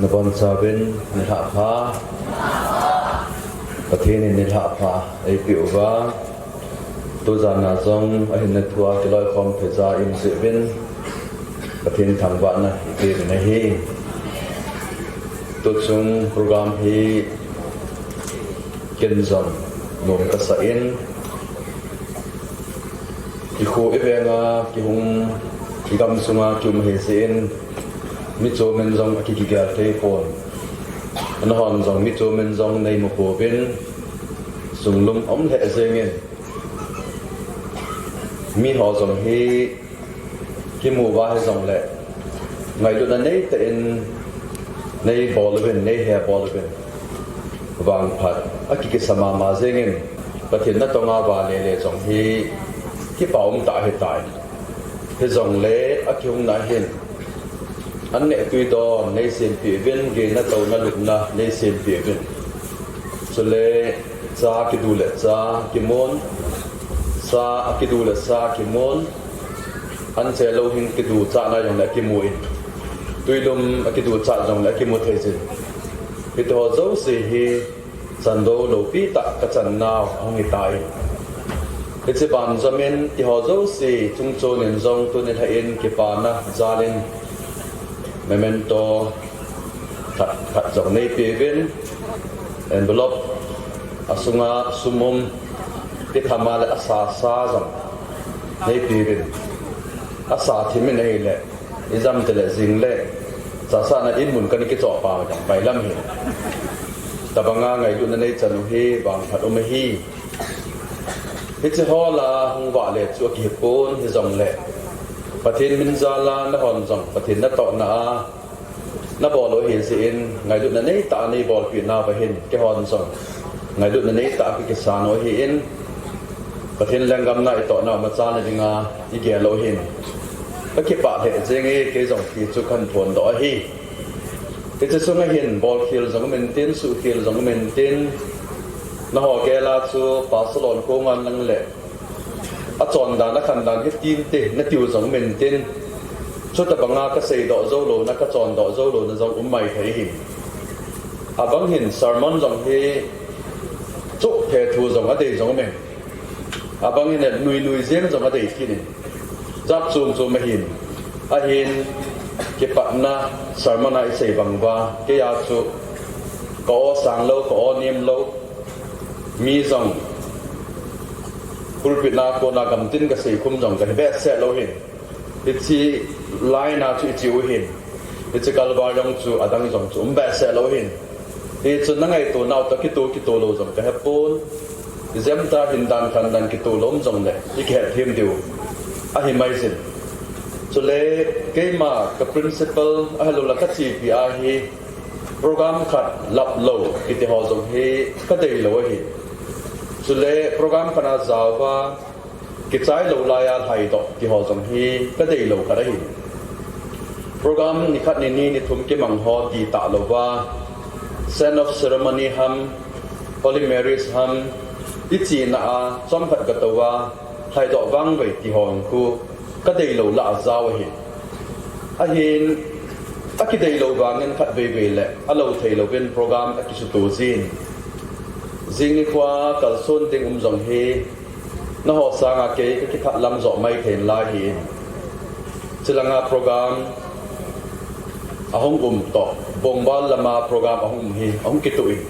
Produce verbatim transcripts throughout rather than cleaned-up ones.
Nabonchauvin nilhah pha. Pathen in nilhah pha eipeh uva, tujana jong ahinna thua kiloikhom theija ium jeh uvin Pathen thangvahna ipeh uvin ahi. Tuchung program hi ken jong nom kasah in, ikho ivenga kihung, igamsunga kium ahijeh in, michomin jong akikigel thei pon. Nahon jong michomin jong neimu pouvin, sunglum um lheh jengin, miho jong hi kimu uva hijongle, ngailutna neitah in neibol uvin, neihe bol uvin, vangphat akikisa mama jengin, Pathen natonga vale le jong hi kipa umtah ahitai. Hijongle akihungna hin, an neh twi don neisempeh uvin, gei natouna lupna neisempeh uvin. Chule cha kidu le cha kimun, sa akidu le sa kimun, anche louhing kiduchahna jongle akimu in, twilum akiduchah jongle akimu thei jin. Hitiho jouse hi chandoh loupi tah kachannau ahung hitai. Hiche banjomin tiho jouse chungchonin jong tuni lhah in kipana jalin memento khat khat jong neipeuvin, envelope asunga sum um, kithama le asasa jong neipeuvin. Asa thimin ahile, ijam tile jingle chasahna in mun kana kichoh pa jong bailam hi. Tobanga ngailutna neichan u hi vangphat um ahi. Hiche hola hung vahle chu akihipon hijongle, Pathen min jala nahon jong Pathen natohna a nabol u ahijeh in, ngailutna neitah a neibolpeh nauva hin keihon jong ngailutna neitah a kakisan u ahin, Pathen lenggam na itohna machal na dinga igel u ahin, kakipah lheh jenge, kei jong ti chu kahin phondoh ahi. Hiche sunga hin bolkhel jong um intin, suhkhel jong um intin, naho gel a chu Pastor Lonkhongan lang le achondan, akhandan hitinte natiu jong um intin, chutobanga kaseidoh joulouna, kachondoh joulouna jong um mai thei ahin. Abang hin sermon jong hi chohphe thu jong adei jong umin, abang hin nuinui jeng jong adei kit in, jat chom chom ahin. Ahin, kipatna sermon a isei bang uva, keiya chu ka aw sanglou, ka aw nemlou, mi jong pulpit na kona gamtin kasei khum jong kahi behseh lou hin, hiche line a chu iche u hin, hiche kalva jong chu adang jong chu um behseh lou hin. Hichun nangaito nau toh kito kito lou jong kahepon. Ijemtia hindan khandan kito lou um jongle ikihetthem diu ahimaijin. Chule keima ka principle ahiloule kachepi a hi program khat laplou kitiho jong hi kadeilou ahi. Chule program khat a jaova kichailou laiya lhaidoh tiho jong hi kadeilou khat ahi. Program nikhat nini nithum kimang ho titah louva, send off ceremony ham, Holy Marriage ham, ichena a chomkhat gatouva lhaidoh vangvei tiho khu kadeilou lah a jao ahi. Ahin, akideilou vangin khatveivei le alou theilouvin program akisuto jin. Jing nikhoa kalson ding um jong hi, naho sanga kei kakiphat lam joh mai thei nalai ahin. Chulanga program ahung um toh, Bongbal lama program ahung um hi ahung kitoh in.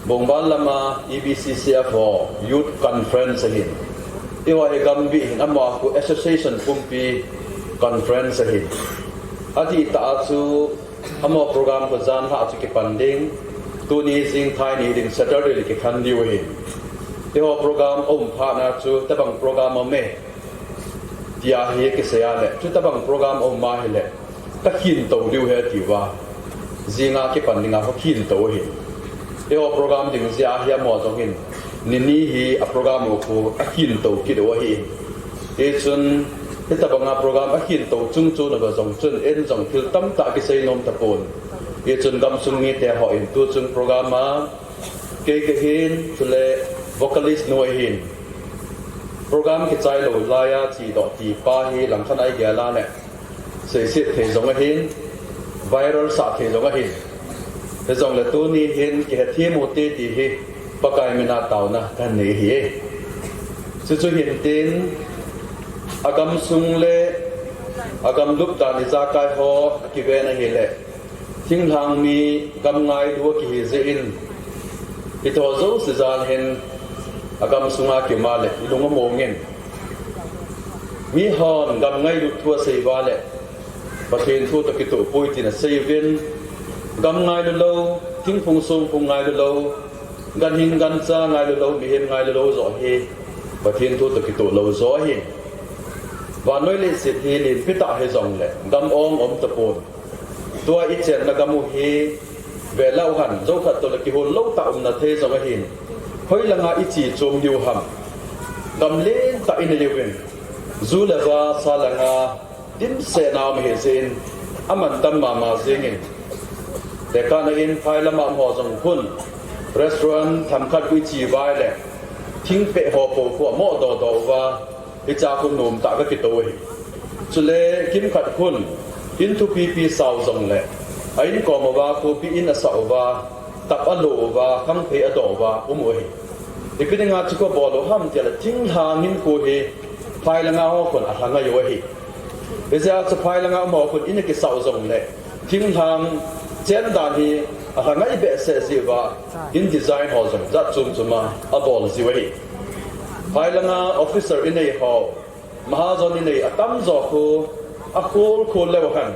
Bongbal lama E B C C F ho Youth Conference ahin, eiho hi gambih hin, amaho khu association pumpi conference ahin. Adihtah a chu amaho program khu janlhah chu kipan ding, tuni jingthai ni ding Saturday le kikhen diu ahin. Eiho program aum phatna chu tobang program aume tia hi kisei a le, chutobang program aum ahile kakhintou diu ahi atiuva, jinga kipan dinga khu khintou ahin. Eiho program ding jeh a hi amaho jong hin nini hi a program u khu akhintou kit u ahin. Hichun hitobanga program akhintou chungchon uva jong chun in jong thil tamtah kisei nom tapon. Hichun gamsung mite hon tuchung program a kei kahin, chule vocalist nu ahin, program kichailou laiya chedoh ti pa hi langkhat a igel a le seiset thei jong ahin. viral sah thei jong ahi. Hijongle tuni hin kihethem u te ti hi Pakai mina taona kanei ahi. Chuchu hintin, agamsung le agamlup dan ijakai ho akiven ahile, thinglhang mi gam ngailu akihi jeh in, hitoh jouse jal hin agamsunga kium a le ilung among in. Mihon gam ngailut thu asei uva le, Pathen thu toh kitoh poi tin asei uvin, gam ngailu lou, thingphung songphung ngailu lou, ganhing gancha ngailu lou, mihem ngailu lou joh hi Pathen thu toh kitoh lou joh ahi. Vannoi leiset hi lenpi tah hijongle gam ong um tapon. Tua ichenna gam u hi veleu hen, jou khat toh le kihol lou tah umna thei jong ahin. Hoilanga iche chom diu ham? Gam lentah inei uvin, ju le va sa langa dimsetna um ahi jeh in, amantam mama jengin. Tekahna in phai lama umho jong khun restaurant themkhat khu iche uva ahile, thingpeh ho po khu amoh dohdoh uva, hichea khu nomtah kakitou ahi. Chule kimkhat khun in thupipi sao jongle, a inkom uva khopi in asah uva, tap alo uva, khangphei adoh uva um u ahi. Ipi dinga chu kabol u ham tile, thinglhang hinkho hi phai langa ho khun alha ngai u ahi. Hijeh a chu phai langa umho khun in akisah u jongle, thinglhang chen dan hi alha ngai behseh jeh uva, in design ho jong jat chom choma abol jiu ahi. Phai langa officer inei ho, mahajon inei atamjo khu akhol khol leu hen,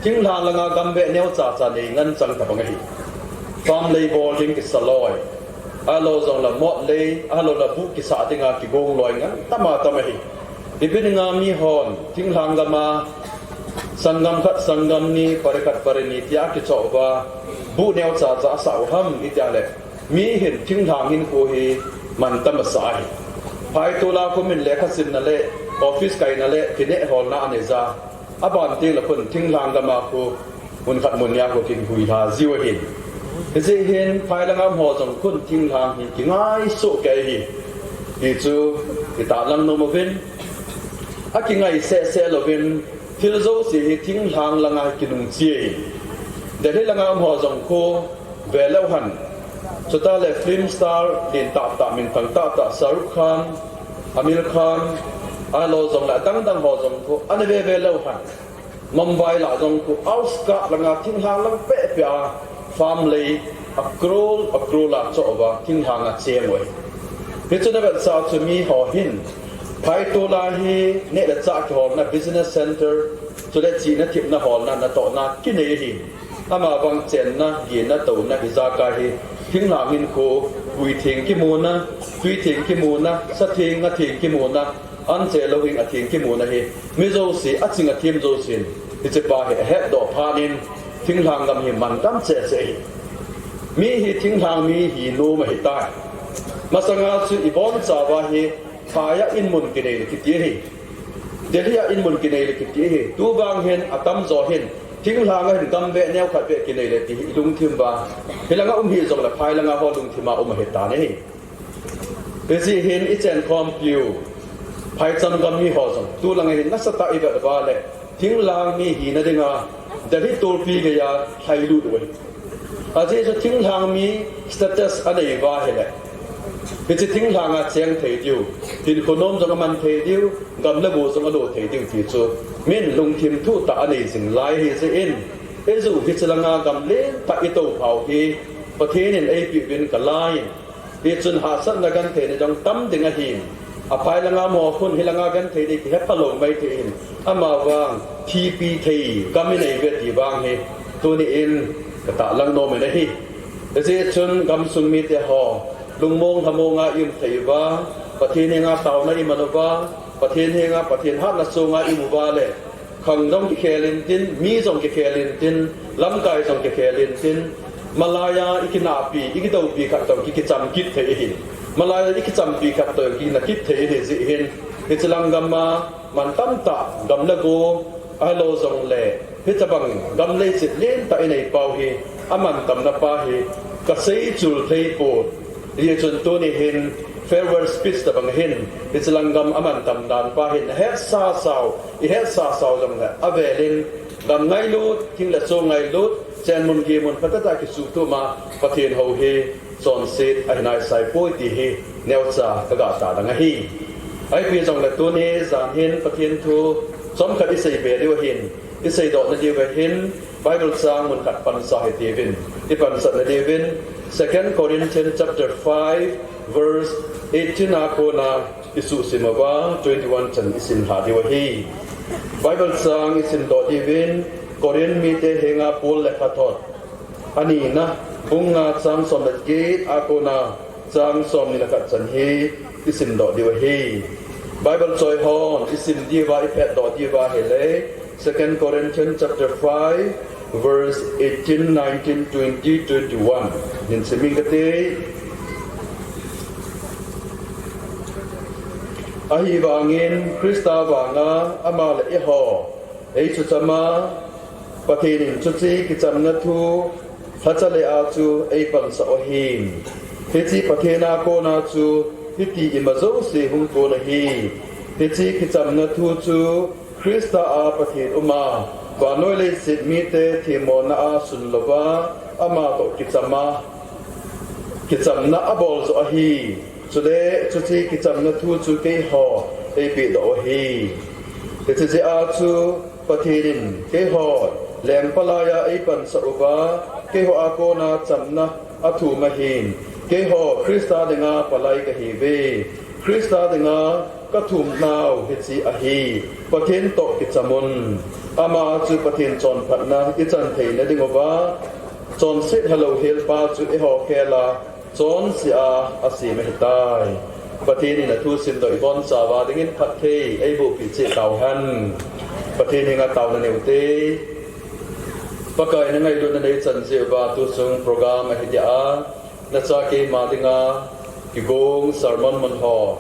thinglhang langa gam beh neocha cha nei ngen chang tabang ahi. Farm lei bol ding kisa loi, ahilou jongle mot lei, ahiloule buh kisah dinga kigong loi ngen tama tam ahi. Ipi dinga mihon thinglhang gama sanggam khat, sanggam ni, pariat khat, pariat ni tia akichoh uva, buh neocha cha asah u ham itile, mi hin thinglhang hinkho hi mantam asah ahi. Phaitol a khu min lekha simna le, office kaina le kineh holna anei ja, aban tengle khun thinglhang gama khu mun khat mun ni a khu kihuilha jiu ahin. Hijeh hin phai langa umho jong khun thinglhang hi kingaisoh kei ahi, ti chu itahlang nom uvin. Akingai sehseh louvin, thil jouse hi thinglhang langa hi kinung che ahi. Delhi langa umho jong khu veleu hen, chutah le film star lentah tah, minthang tahtah Shah Rukh Khan, Aamir Khan, ahilou jongle adangdang ho jong khu ana veve leu hen, Mumbai lah jong khu outskirt langa thinglhang lang pehpeh a farm lei a crore a crore a choh uva thinglhang acheng u ahi. Hichu navetsah chu miho hin phaitol a hi neh le chah kiholna, business centre, chule chihna thepna holna, natohna kinei ahi. Amavang chenna, gehna, touna, ijakai hi thinglhang hinkho, puitheng kimuna, twitheng kimuna, satheng, ngatheng kimuna, anche lou hing atheng kimuna hi mi jouse, aching athem jousen hichepa hi ahetdoh phat in, thinglhang gam hi mantam cheh cheh ahi. Mi hi thinglhang mi hi nom ahitai. Masanga chu ibonchauva hi phai a inmun kinei le kiti ahi. Delhi a inmun kinei le kiti ahi. Tuvang hin atamjo hin thinglhang a hin gam beh neokhat beh kinei le ti hi ilungthim uva, hilanga um hijongle phai langa ho lungthima um ahitan ahi. Hijeh hin ichenkhompiu phaicham gam miho jong tulanga hin nasatah a ivet uva le, thinglhang mi hina dinga Delhi tolpi geiya lhailut u ahi. Ajeh chu thinglhang mi status anei uva ahile, hiche thinglhanga cheng thei diu, hinkho nom jong aman thei diu, gam le go jong alo thei diu ti chu min lungthim thuhtah anei jing lai ahijeh in, eiju hiche langa gam lentah itoupha u hi Pathen in eipeuvin kalai in, hichun hahsatna gentheina jong tam ding ahin, aphai langa umho khun hilanga genthei ding kihephalou maithei in, amavang thipi thei gam inei uve ti vang hi tuni in katahlang nomin ahi. Hijeh chun gamsung mite ho, lungmong lhamonga i-um thei uva, Pathen henga taona iman uva, Pathen henga, Pathen hatna songa i-um uva le, khang jong kikhel intin, mi jong kikhel intin, lamkai jong kikhel intin, malaiya ikinahpi, ikidoupi khat toh ki, kichamkit thei ahi. Malaiya ikichampi khat toh kina kit thei ahijeh hin, hiche lang gam a mantam tah gam le go, ahilou jongle hitobang gam leiset lentah inei pau hi, amantamna pa hi kaseichul theipon. Hichun tuni hin farewell speech tobang hin, hiche lang gam amantam dan pa hin, nahetsa sao, ihetsa sao jongle avelin, Gam ngailut, thing le song ngailut, chenmun gimun phatah a kisuhtup ma, Pathen hou hi chonset ahi naisai poi ti hi neocha ka gah tadang ahi. Ahipi jongle tuni jan hin Pathen thu chomkhat i seibe diu ahin, i seidoh nadiu ahin, Bible chang mun khat pansa hitiuvin, i pansat nadiuvin, Second Corinthians chapter five, verse eighteen a kona i suhsim uva twenty-one chan i sim lha diu ahi. Bible chang i simdoh diuvin, Corinth mite henga Paul lekhathot, anina, bung nga chang som le get a kona chang somni le khat chan hi i simdoh diu ahi. Bible choi hon i sim diuva, i phetdoh diuva ahile, Second Corinthians chapter five, verse eighteen, nineteen, twenty, twenty-one. Hin sim inge kati. Ahivangin Christa vanga ama le eiho ei chuchama, Pathen in chuche kichamna thu lhacha le a chu ei pansah u ahin. Hiche Pathen a kona chu hiti ima jouse hung kon ahi. Hiche kichamna thu chu Christa a Pathen uma, vannoi leiset mite themmona a sunlouva, ama toh kichama, kichamna abol joh ahi. Chule chuche kichamna thu chu keiho ei pehdoh u ahi. Hiche jeh a chu Pathen in keiho lengpa laiya ei pansah uva, keiho a kona chamna athum ahin. Keiho Christa dinga palai kahiuve. Christa dinga kathum nau hiche ahi. Pathen toh kicham un. Ama chu Pathen chonphatna i chan theina dinguva, chonset helou helpa chu eiho khela chonse a asem ahitai. Pathen in athu simdoh i bonchauva dingin phatthei eibohpeh cheh tauhen. Pathen henga taona neute. Pakai, na ngailutna neichan jeh uva tuchung program ahi dia, nacha keima dinga kigong sermon mun ho,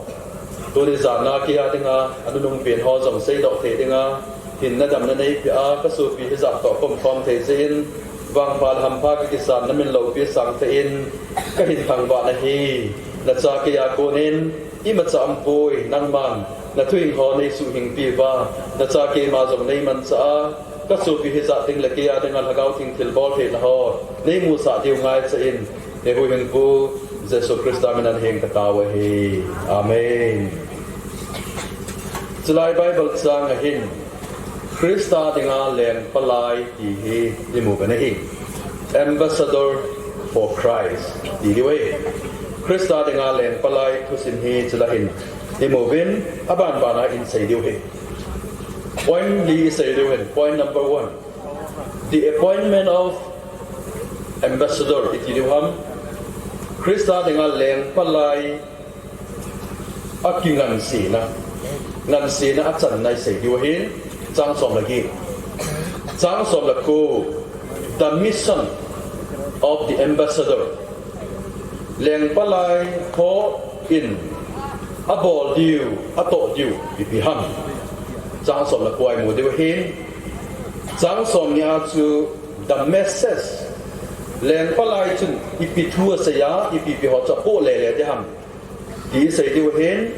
tuni jana keia dinga anunung pen ho jong seidoh thei dinga hinna damna neipeh a, kasopi hijat toh kaumkhom thei jeh in, vangpha le hampha kakisan namin loupi sangtah in kahin thangvah nahi. Nacha keia konin imacha aumpoi, nangman nathuhing ho neisuhhingpi uva, nacha keima jong neimanchah a, kasopi hijat ding le keia dinga Lhagao Theng thilbol theina ho neimusah diu ngaicha in, eihuhhingpu Jesu Christa mina nahen katao ahi. Amen. Chulai Bible chang ahin, Christa dinga lengpalai ti hi imu uve nahi. Ambassador for Christ ti diu ahi. Christa dinga lengpalai thusim hi chulai hin imu uvin, abanbana isei diu ahi. Point li isei diu ahin, point number one. The appointment of ambassador iti diu ham. Christa dinga lengpalai akingansena, ngansena achanna isei diu ahin, chang som le get. Chang som le ko, the mission of the ambassador. Lengpalai hon abol diu, atoh diu ipi ham. Chang som le ko a imu diu ahin. Chang somni a chu the message. Lengpalai chun ipi thu asei a, ipi ipi ho chu apoh lele ding ham ti isei diu ahin.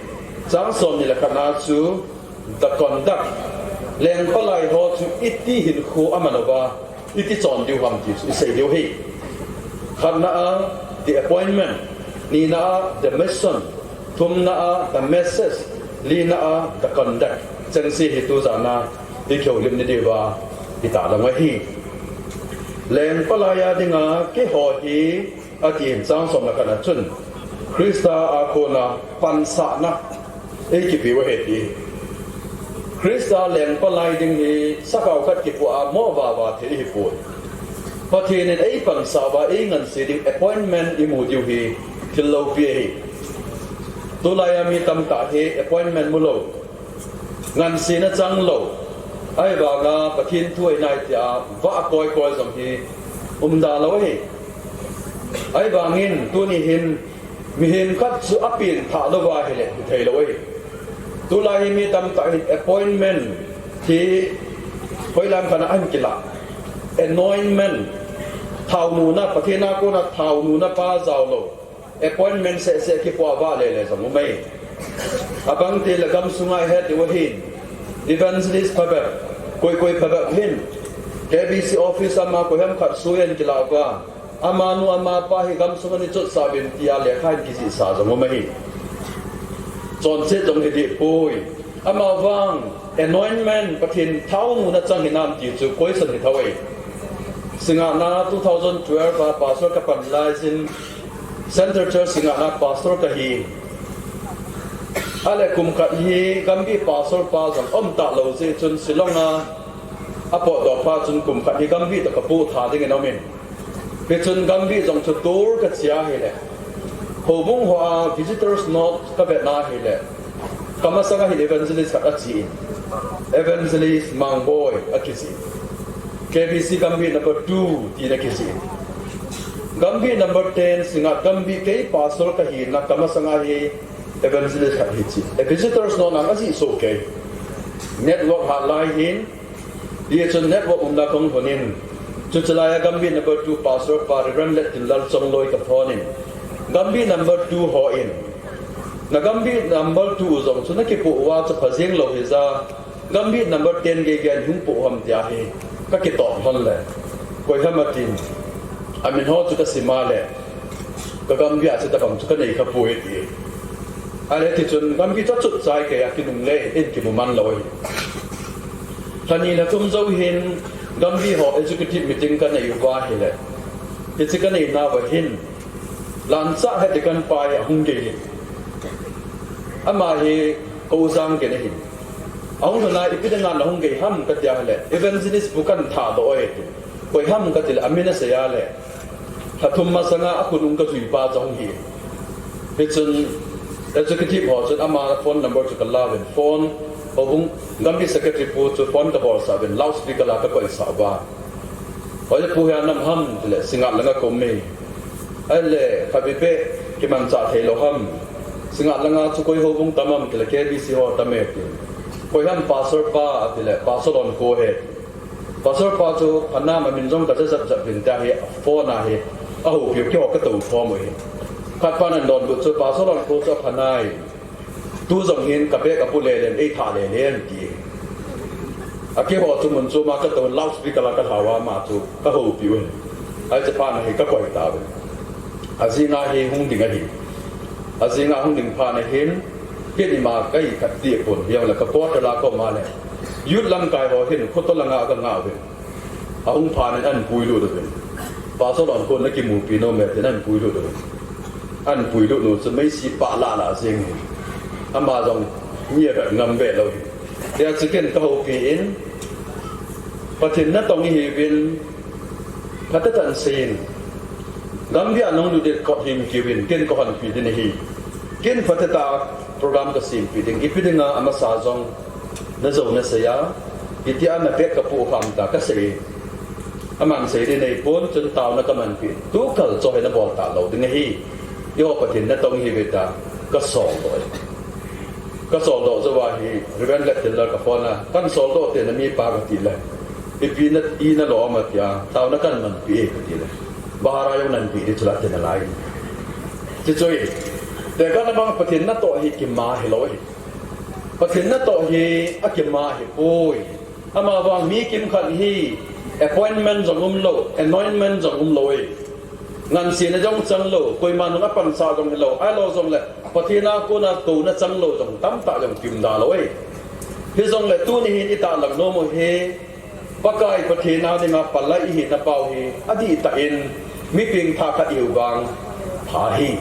Chang somni le khatna chu the conduct. Lengpalai ho chu iti hinkho aman uva, iti chon diu ham ti chu isei diu ahi. Khatna a, the appointment. Nina a, the mission. Thumna a, the message. Lina a, the conduct. Chengse hi tujana ikihoulim nadiuva itahlang u ahi. Lengpalai a dinga keiho hi atin, chang som le khat a chun Christa a kona pansahna eikipe u ahi ti. Christa lengpalai ding hi sakhao khat kipoh a mo vava thei hipoi. Pathen in eipansah uva einganse ding appointment imu diu hi thil loupi ahi. Tulai a mi tamtah hi appointment mulou, ngansena changlou, ahivanga Pathen thu ahi nai tia vah koikoi jong hi umda lou ahi. Ahivangin tuni hin mihem khat chu apenthah louva ahile hitheilou ahi. Tulai hi mi tamtah hin appointment hi hoilam khat a ahin kilah. Anointment, thaonuna, Pathen a kona thaonuna pa jaolou, appointment sehseh kipoh a vah lele jong um ahi. Abang teng le gamsunga ihet diu ahin, evangelist phabep, koikoi phabep hin K B C office ama koiham khat suiya kilah uva, amanu amapa hi gamsunga nei chotsa uvin tia lekha in kijihsa jong um ahi. Chonset jong hidih poi. Amavang anointment Pathen thao muna chang hinam ti chu question hi thou ahi. Singatna two thousand twelve a pastor kapan laiyin Central Church Singatna pastor kahi. Ahile kum khat hi Gambih pastor pa jong um talou jeh chun Shillong a apotdoh phat chun kum khat hi Gambih toh kapoh tha dingin aumin. Hichun Gambih jong chu tour kache ahile, houbung hoa visitors note kavetna ahile, kamasanga hin evangelist khat achen, Evangelist Mangboi akijih. K B C Gambih number two tina kijih. Gambih number ten, Singat Gambih kei pastor kahina kamasanga hi evangelist khat hiche. A visitors note nang ajih soh kei. Network hat lai hin, hichun network umna kahung lhonin. Chuche laiya Gambih number two pastor pa Reverend Lettinlal Chongloi kaphone in, Gambih number two hon, na Gambih number two jong chu nakipoh uva chu phajing lou hija, Gambih number ten geigei in hung poh ham tia hi kakitop lhon le, koiham atin, amin ho chu kasim a le, ka Gambih a chu tabang chu kanei khapoi ati. Ahile tichun Gambih chu achot chai keiya kinungle in kimu man lou ahi. Lha ni lha thum jou hin Gambih ho executive meeting kanei uva ahile, hiche kanei nauva hin Lanchah Hetikan pa hi ahung gei in, ama hi ka u Janggen ahin. Ahung lhun a ipi dinga nahung gei ham kati a le, Evangelist pu kahin thahdoh e ati. Koiham katile amin asei a le, lha thum masanga akhut hung kajui pa chu ahung hi. Hichun executive ho chun ama phone number chu kalauvin, phone, houbung Gambih secretary pu chu phone kabolsah uvin, loudspeaker a kakoisah uva, Hoiya pu hi anam ham tile, Singat langa kaum e. Ahile khatvei beh kimanchah theilou ham? Singat langa chu koi houbung tam ham tile, K B C ho tam e ati. Koiham pastor pa tile, Pastor Lonkho ahi. Pastor pa chu phanam, amin jong kaja jap jap uvin tia hi phone a hi ahoupiu, keiho katou thom u ahi. Khat pan ahin donbut chu, Pastor Lonkho chu aphanai. Tu jong hin ka bag apu lelen, eitha lelen ati. Akeiho chu mun chom a katou, loudspeaker a kalhau a ama chu kahoupiu ahi. Hiche phat a hi kakoi tauvin. Ajing a hi hung ding ahi. Ajing a hung ding phat a hin, kei ima kahi khat ti pon, hijongle ka quarter a kaum a le, youth lamkai ho hin khotol langa aga nga uvin. Ahung phat in ahin puilut uvin. Pastor Lonkho nakimupi nom e tin ahin puilut uvin. Ahin puilut u chu meisi pah lah lah jeng in, ama jong mi avet ngam ve lou hi. Tia chu ken kahoupi in, Pathen natong ihiuvin, phatechan seiyin, Gambih a nahung lut ding kot him kiuvin, ken kahonpi ding ahi. Ken phatecha program kasempeh ding, ipi dinga amasa jong najou nasei a, hitia na bag kapoh ham tia kasei. Aman sei ding neipon, chun taona kamanpeh, tukal chu hi nabol talou ding ahi. Eiho Pathen natong ihiuve tia kasoldoh e. Kasoldoh jouva hi Reverend Lettinlal kaphone a, kahin soldoh te, namipa katile, ipi na, ina lo ham atia, taona kahin manpeh e katile, bahara jong nahin pe ding chula tina lai. Chuche chu ahi. Tekahna bang Pathen natoh hi kima hilou ahi. Pathen natoh hi akima ahipoi. Amavang mi kimkhat hi appointment jong umlou, anointment jong umlou e. Ngansena jong changlou, koima nung a pansa jong hilou, ahilou jongle Pathen a kona touna changlou jong tamtah jong kium da lou e. Hijongle tuni hin itahlang nom u hi, Pakai Pathen a dinga palai ihina pau hi adihtah in, mi pengthah khat ihiu vang pha ahi.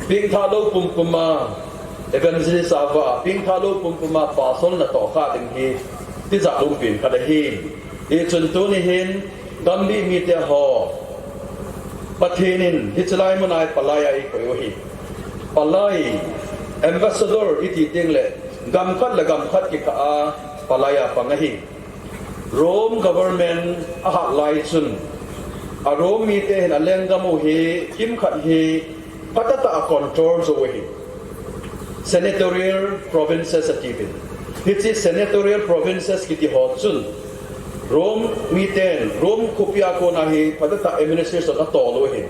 Pengthah lou pumpum a, evangelist a vah a pengthah lou pumpum a pastor natoh kha ding hi tijat umpen khat ahi. Hichun tuni hin Gambih mite ho, Pathen in hiche lai mun a hi palai a eikoi u ahi. Palai, ambassador iti tengle, gam khat le gam khat kikah a palai a pang ahi. Rome government ahat lai chun, a Rome mite hin alenggam u hi kimkhat hi phatechan a control jou u ahi. Senatorial provinces atiuvin. Hiche senatorial provinces kiti ho chun, Rome miten Rome khopia kona hi phatechan administration atol u ahi.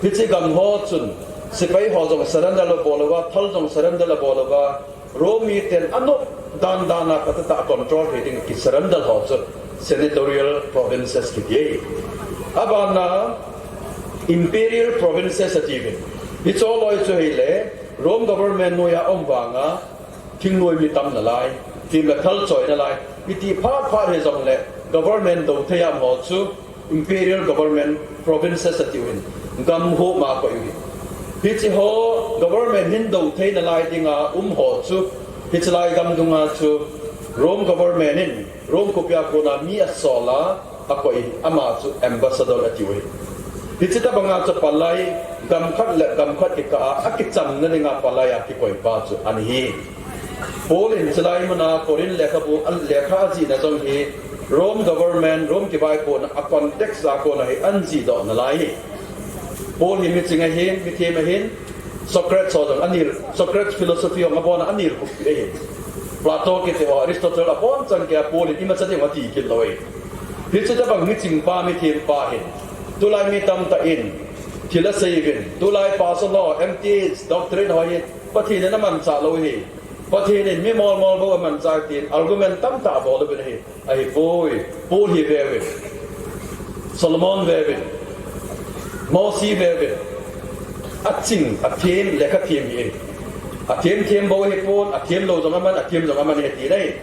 Hiche gam ho chun sepai ho jong surrender abol uva, thal jong surrender abol uva, Rome miten anop dandan a phatechan a control thei ding kisurrender ho chu Senatorial provinces kiti. Abana imperial provinces ati ve. Hicho loi chu hile Rome government noiya um vanga thingnoi mi tam nalai, thim le thal choi nalai, iti phat phat hijongle government do thei a um ho chu imperial government provinces ati uvin, gam ho ma ko uvin. Hichi ho government hin do thei nalai dinga um ho chu, hichi lai gam dunga chu Rome government in Rome khopia kona mi asola, akoi ama chu ambassador ati uve. Hichi tabanga chu palai gam khat le gam khat kikah a, akichamna dinga palai a kikoi pa chu ahi. Paul in chulai muna Corinth lekhabu, an lekha ajihna jong hi Rome government, Rome kivaipohna a context a kona hi ahin jihdoh nalai hi. Paul hi miching ahin, mithem ahin, Socrates ho jong anel, Socrates philosophy ho abona anel khup ahin. Plato kiti ho, Aristotle abon chan kei a Paul in imacha ding ati kit lou ahi. Hichi tabang miching pa, mithem pa hin, tulai mi tamtah in thil asei uvin, tulai pastor ho, M T H, doctorate ho hi Pathen in amanchah lou ahi. Pathen in mi mol mol bou amanchah tin argument tamtah abol uvin ahi. Ahipoi, Paul hi veuvin, Solomon veuvin, Mose veuvin, aching, athem, lekha them hi. Athem them bou hipon, athem lou jong aman, athem jong aman ahi ti ahi.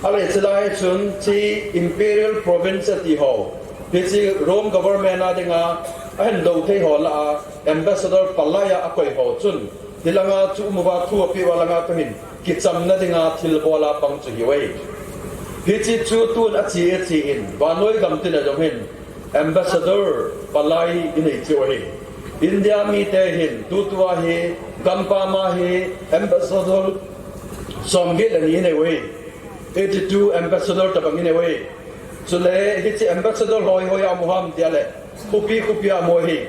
Ahile chulai chun chi imperial province ati ho, hichi Rome government a dinga ahin do thei ho lah a ambassador palai a akoi ho chun, hilanga chu um uva thu apeh uva langa chu hin kichamna dinga thilbol a pang chu hiuve. Hichi chu tun ache ache in, vannoi gam tin a jong hin ambassador palai inei cheh u ahi. India mite hin tutua hi gampam a hi ambassador somget le ni inei uve. Eighty-two ambassador tabang inei uve. Chule hichi ambassador hoi hoi a um u ham tia le, khopi khopi a um u ahi.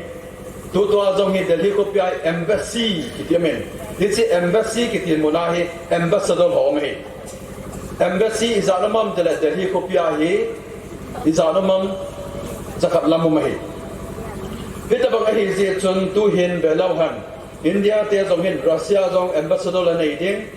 Tutua jong hi Delhi khopia embassy kiti amin. Hichi embassy kiti muna hi ambassador ho um ahi. Embassy ijat um am tile Delhi khopia hi ijat um am, jakhat lam um ahi. Hitabang ahi jeh chun tuhin velou hen, India te jong hin Russia jong ambassador anei ding,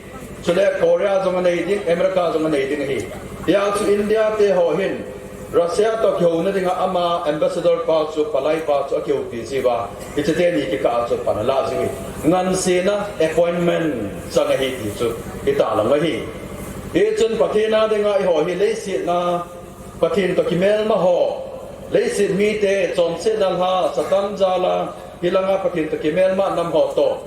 chule Korea jong anei ding, America jong anei ding ahi. Hia chu India te ho hin Russia toh kihouna dinga ama ambassador pa chu, palai pa chu akihoupi jiuva, hiche teni kikah a chu pan alah jiu ahi. Ngansena appointment chang ahi ti chu itahlang u ahi. Hichun Pathen a dinga eiho hi leiset a Pathen toh kimelma ho, leiset mite, chonsetna lha, Satan jal a, hilanga Pathen toh kimelma nam ho toh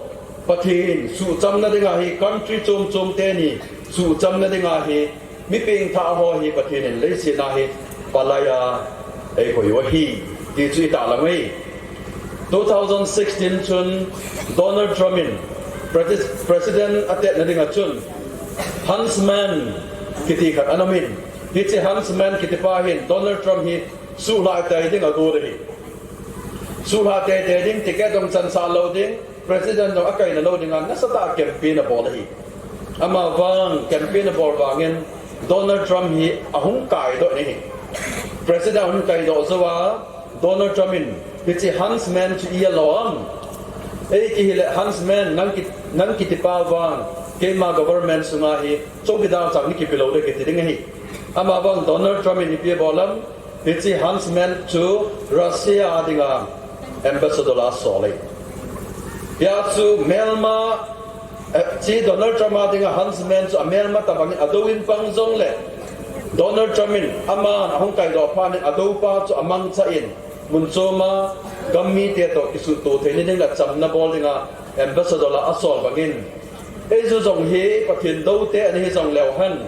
Pathen suhchamna dinga hi, country chom chom teni suhchamna dinga hi, mi pengthah ho hi Pathen in leiset a hi palai a eikoi u ahi ti chu itahlang u ahi. Two thousand sixteen chun Donald Trump in Presi-, President atetna dinga chun Huntsman kiti khat ana um in, hiche Huntsman kiti pa hin Donald Trump hi suhlhah tei ding agot ahi. Suhlhah tei tei ding, ticket jong chansah lou ding, President jong akaina lou dinga nasatah a campaign abol ahi. Amavang campaign abol vangin Donald Trump hi ahung kaidoh in ahi. President ahung kaidoh jouva Donald Trump in hiche Huntsman chu alo am? Ei kihile Huntsman nang ki, nang kitipa vang keima government sunga hi chowkidar chang nei kipe lou ding kiti ding ahi. Amavang Donald Trump in ipi abol am? Hiche Huntsman chu Russia a dinga ambassador asol ahi. Hia chu melma, eh, hiche Donald Trump a dinga Huntsman chu amelma tabang in adou in pang jongle, Donald Trump in aman ahung kaidoh phat in adou pa chu amangcha in, mun chom a gam mite toh kisuhto theina ding le chamna bol dinga ambassador a asol bangin, eiju jong hi Pathen doute ana hi jongleu hen,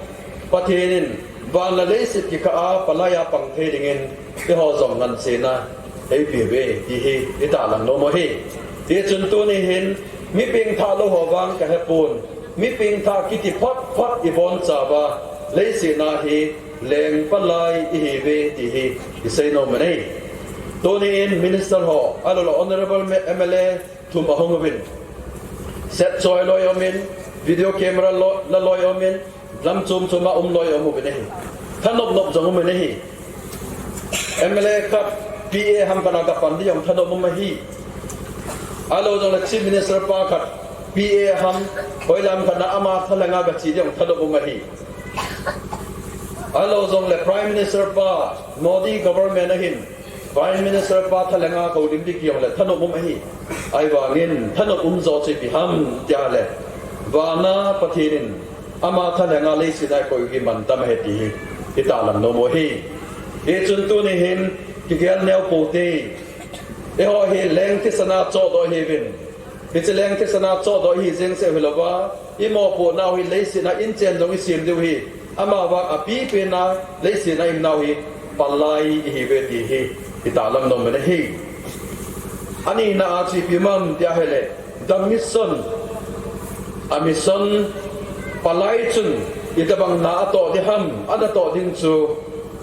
Pathen in van le leiset kikah a palai a pang thei dingin eiho jong ngansena eipe uve ti hi itahlang nom u ahi. Hichun tuni hin mi pengthah lou ho vang kahepon, mi pengthah kiti phot phot ibonchauva, leiset a hi leng palai ihiuve ti hi isei nom u ahi. Tuni in minister ho, ahilouleh honorable M L A thum ahung uvin, set choi loi um in, video camera lo, la loi um in, lam chom chom a um loi um uvin ahi. Thanop nop jong um in ahi. M L A khat P A ham khat a kapan ding jong thanop um ahi. Ahilou jongle Chief Minister pa khat P A ham, hoilam khat na ama thalheng a kache ding jong thanop um ahi. Ahilou jongle Prime Minister pa, Modi government ahin, Prime Minister pa thalenga koulim ding kijongle thanop um ahi. Ahivangin thanop um jo chu ipi ham tia le, vana Pathen in ama thalenga leiset a eikoi u hi mantam ahi ti hi itahlang nom u ahi. Hichun tuni hin kigel neo pou te. Eiho hi leng thisan a chohdoh ihiuvin. Hiche leng thisan a chohdoh ihi jeng seh u hilouva, imopohnau hi leiset a inchen jong isem diu ahi. Amavang apipen a leiset a ihinnau hi palai ihiuve ti hi itahlang nom u ahi. Anina a chu ipi ham tia ahile, the mission, a mission, palai chun itobang na atoh ding ham, anatoh ding chu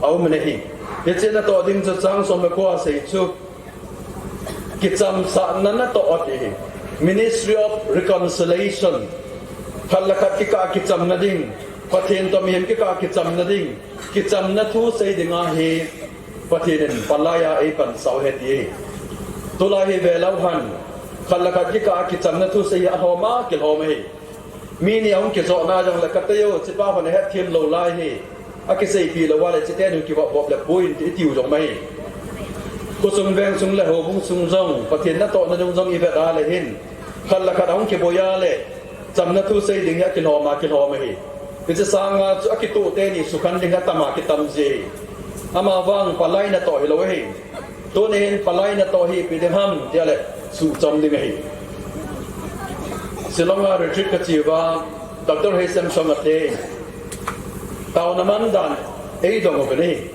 aum in ahi. Hiche natoh ding chu chang som le ko a asei chu, kichamsahna natoh ati hi. Ministry of Reconciliation. Khat le khat kikah a kichamna ding, Pathen toh mihem kikah a kichamna ding, kichamna thu sei dinga hi Pathen in palai a eipansah u ahi ti hi. Tulai hi velou hen, khat le khat kikah a kichamna thu sei hi alhom a kilhom ahi. Mi ni ahung kijohna jongle, katei o, hichepa hon ahetthem lou lai hi, akiseipeh lou a le hiche teni kivop vop le poi in ti itiu jong mai. Khosung vengsung le houbung sung jong, Pathen natohna dung jong ivet a le hin, khat le khat ahung kiboi a le, chamna thu sei ding hi akilhom a kilhom ahi. Hiche sanga chu akitoh teni sukhen ding hi atam a kitam ji. Amavang palai natoh hilou ahi. Tuni hin palai natoh hi ipi ding ham tia le, suhchom ding ahi. Shillong a retreat kache uva, Doctor Heisem Song ate, taona man dan eidong uvin ahi.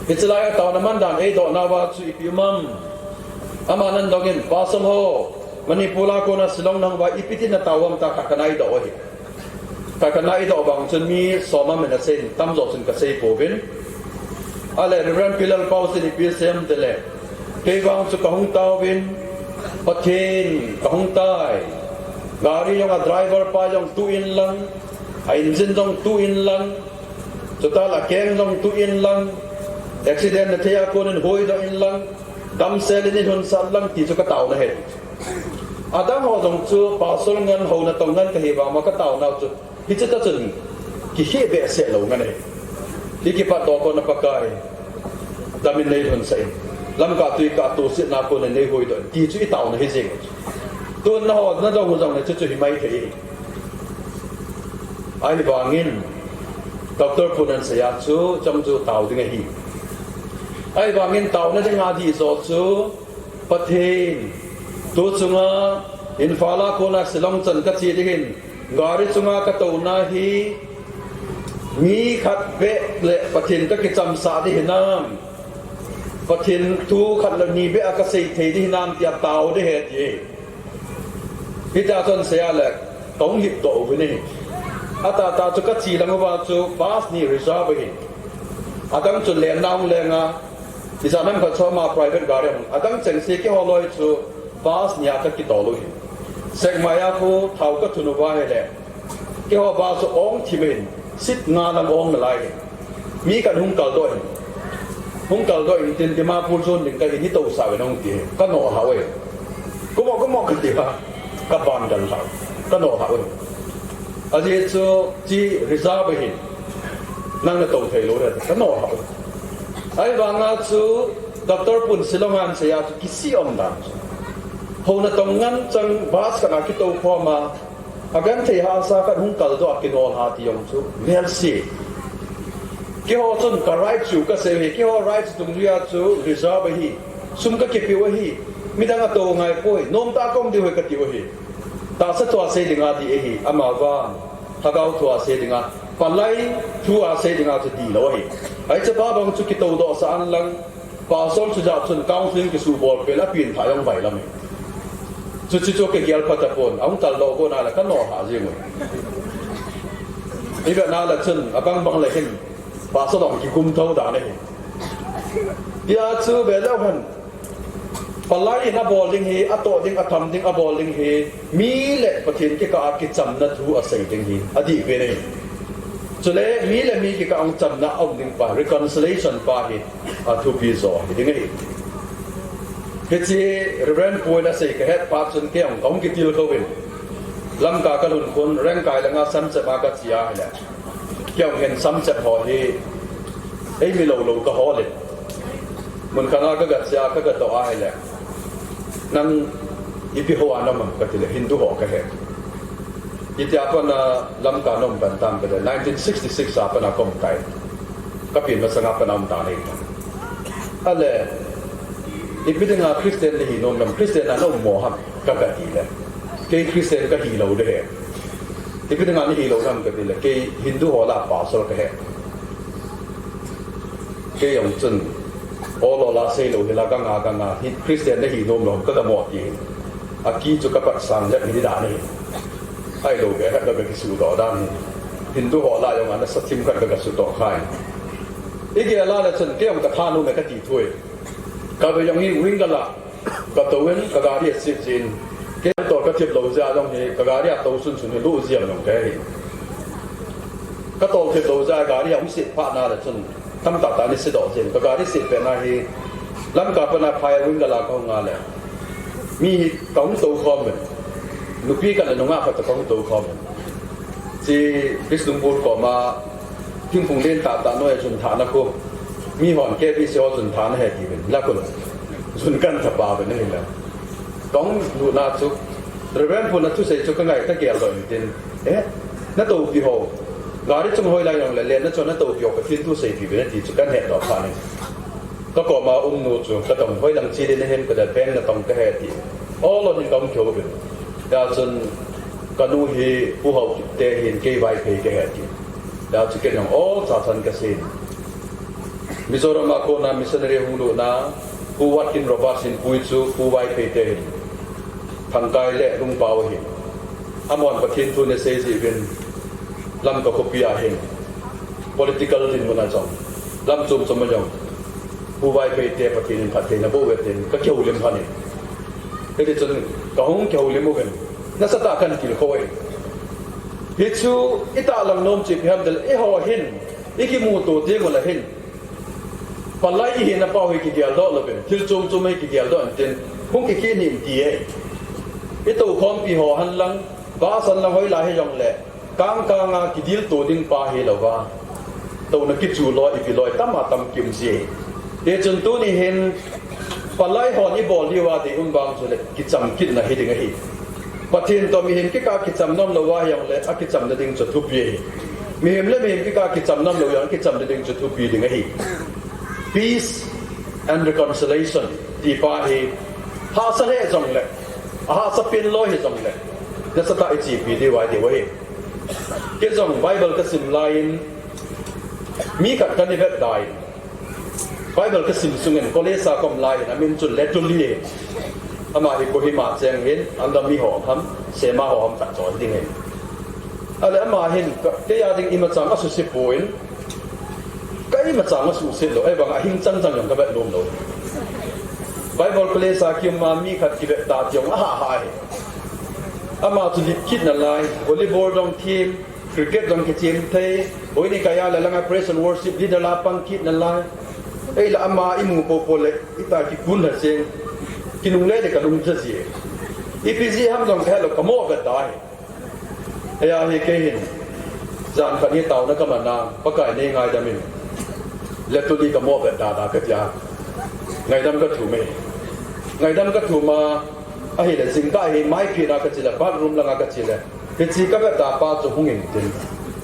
Hiche lai a taona man dan eidohnauva chu ipi um am. Aman adongin, Pastor ho, Manipur a kona Shillong nahung uva ipi tin natao u ham tia khat kana eidoh u ahi. Khat kana eidoh vang chun mi som amin asei in, tamjo chun kasei pouvin. Ahile Reverend Pi Lalpau chun ipi asei em tile, kei vang chu kahung taovin, Pathen kahung tai. Gari jong a driver pa jong tu in lang, a engine jong tu in lang, chutah le a keng jong tu in lang, accident nathei a konin huhdoh in lang, damsel in ilhunsah lang ti chu kataona ahi. Adang ho jong chu pastor ngen, hou natong ngen kahi vang ma kataonau chu, hiche tah chun kikhel behseh lou ngen ahi. Ikipat doh kona Pakai, damin neilhunsah in, Lamka tui kah tosetna konin neihuhdoh in ti chu itaona ahi jeng. Tun nangho nadong u jongle chuchu himai thei ahi. Ahivangin Doctor Pu Nansei a chu chomchu tao ding ahi. Ahivangin taona dinga dih jo chu, Pathen, tu chunga Imphal a kona Shillong chan kache ding hin, gari chunga katouna hi mi khat beh le Pathen kakichamsah ding hinam, Pathen thu khat le ni beh a kasei thei ding hinam tia tao ding ahi ti. Hitia chu asei a le, kahung lhitdoh uvin ahi. Atahtah chu kache lang uva chu bus ni reserve ahi. Adang chu lenna hung leng a, ijat ham khat chom a private gari hung. Adang chengse keiho loi chu bus ni a kakitol u ahi. Sekmai a khu thao kathun uva ahile, keiho bus chu ong thim in, seat nga lang ong nalai ahi. Mi khat hung kaldoh in, hung kaldoh in tin, Dimapur jon ding kahi, neitousah uvin hung ti ahi. Kanoh lhah uve. Kumo, kumo kati uva, kaban gal lhah, kanoh lhah uve. Ajeh chu hiche reserve ahi, nang natou theilou ahi, kanoh lhah uve. Ahivanga chu Doctor Pun Shillong a asei a chu kisih um dan chu, hou natong ngen chang bus khat a kitou khom a, agenthei hahsa khat hung kaldoh a kinoh lhah ti jong chu melse. Keiho chun ka right chu kasei u ahi, keiho right chu dungjuia chu reserve ahi, sum kakipeh u ahi, midang atou ngai poi, nomtah a kaum diu ahi katiu ahi. Tahsa thua sei dinga dih ahi, amavang lhagao thua sei dinga, palai thua sei dinga chu dihlou ahi. Hichepa bang chu kitoudohsah un lang, pastor chu jat chun counseling kisuhbol pel a, apenthah jong vailam ahi. Chuche chu kagel phatapon, ahung kaldoh kona le kanoh lhah jeng uve. Ivetna le chun abang bang le hin pastor jong kigum thou dan ahi. Hijeh chun veleu hen, palai in abol ding hi, atoh ding, atham ding, abol ding hi, mi le Pathen kikah a kichamna thu asei ding hi adihpen ahi. Chule mi le mi kikah a hung chamna aum ding pa, reconciliation pa hi athupi jo hiding ahi. Hiche Reverend Pu in asei kahet phat chun kei jong kahung kitilkhou in, Lamka kalhun khun, Rengkai langa Sunset a kache ahile, Kei jong hin samchet ho hi, ei mi lou lou ka hol in. Mun khat a ka ga che a, ka ga doh a ahile, nang ipi ho a na um ham ka ti le, Hindu ho ka hi. Itia pat na Lamka na um pan tam ka ti le, nineteen sixty-six a pat na ka um tai. Ka pi masang a pat na um ta nei ta. Ale, ipi dinga Christian na hi nom nam, Christian a na um mo ham ka ga ti le, kei Christian ka hi lou de hi. Ipi dinga na hi lou nam ka ti le, kei Hindu ho lah a pastor ka hi. Kei jong chun, ol ol a sei lou hi la, ka nga, ka nga, hi Christian na hi nom lou, ka ga mo ti. A ki chu ka pat sang jep hi dan hi. Ahilou be, ka ga kisudoh dan hi. Hindu ho lah jong ana sa thim khat ka ga sudoh khai. I gel a le chun, kei jong ka thanom e ka ti thui. Ka be jong hi wing ka la. Ka tou in, ka gari a sit jin. Kei tol ka thip lou jeh a jong hi, ka gari a tou sun sun hi lu jiam jong ka hi. Ka tol thip lou jeh a gari a hung sit phat na le chun, tamtah tah in i sit doh jin. Ka gari sit pet na hi, Lamka pat na phai wing ka la ka hung a le. Mi hi ka hung tou khom in. Nupi khat le nungah khat toh ka hung tou khom in. Chi Bishnupur koma, Thingphung len tah tah noi a chun thah na khu. Mi hon K B C ho chun thah na he ti vin. La khu. Chun kan tha pa vin na hi la. Ka hung lut na chu. Reverend Pu na thusei chu ka ngai ka gel doh in tin. Eh, na toupi ho. Gari chung hoi lai jong le, len na chu na toupi ho Pathen thu seipi vin na ti chu kan he doh phat in. Ka koma um nu chu, ka tong hoi lang chi le na hem ka da peng na tong ka he ti. Ol ol in ka um keu vin. Tia chun ka nu hi Pu Haokip te hin kei Vaiphei ka he ti. Tia chu ken jong ol cha chan ka sei. Mizoram a kona missionary hung lut na, Pu Watkin Roberts in pui chu Pu Vaiphei te hin. Thangkai le Lungpao hin. Amahon Pathen thu na sei jeh uvin Lamka khopi a hin. Political dinmun a jong. Lam chom chom a jong. Pu Vaiphei te Pathen in phattheina boh uve tin ka kihoulim phat in. Hiti chun ka hung kihoulim uvin. Nasatah a kan tilkhou e. Hichu i tahlang nom chu ipi ham tile, eiho hin, i kimuto teng ule hin. Palai i hina pau hi kigel doh louvin, thil chom chom hi kigel doh in tin, hung kikit hih in ti e. I toukhompi ho hen lang, bus hen lang hoilai hijongle, kang kang a kidel to ding pa hilou va. Touna kichu loi, ipi loi, tam a tam kim ji e. Hichun tuni hin, palai hon i bol diu a deium vang chule, kicham kitna hi ding ahi. Pathen toh mihem kikah a kicham nom lou va hijongle, a kichamna ding chu thupi ahi. Mihem le mihem kikah a kicham nom lou jong, a kichamna ding chu thupi ding ahi. Peace and reconciliation ti pa hi, hahsa lheh jongle, a hahsa pen loi hijongle, nasatah i chepi diu ahi diu ahi. Kei jong Bible ka sim lai in, mi khat ka ni vet dai. Bible ka sim sung in college a ka um lai in, amin chu Letuli. Ama hi Kohima cheng hin, anda mi ho ham, sema ho ham khat choi ding hin. Ale ama hin, ka, kei a ding imacha a suse poi, ka imacha a suse lou, ahivang a hing chang chang jong ka vet nom lou. Bible college a ki um a mi khat kivet ta ti jong aha ha hi. Ama chu lit kit nalai, volleyball jong them, cricket jong kichem thei, hoi ni kaya le langa praise and worship leader la pang kit nalai. Ei la ama i mu popo le, i ta kikun ha seng, kinungle le ka lung ja ji. Ipi ji ham jong ka he lou ka mo vet ta hi. Eia hi kei hin, jan khat ni tauna ka man a, Pakai nei ngaidam in. Letuli ka mo vet da da ka tia. Ngaidam ka thum e. Ngaidam ka thum a, ahile jingkah hi maipi na ka chi le, bathroom langa ka chi le. Hiche ka vet da pa chu hung in tin.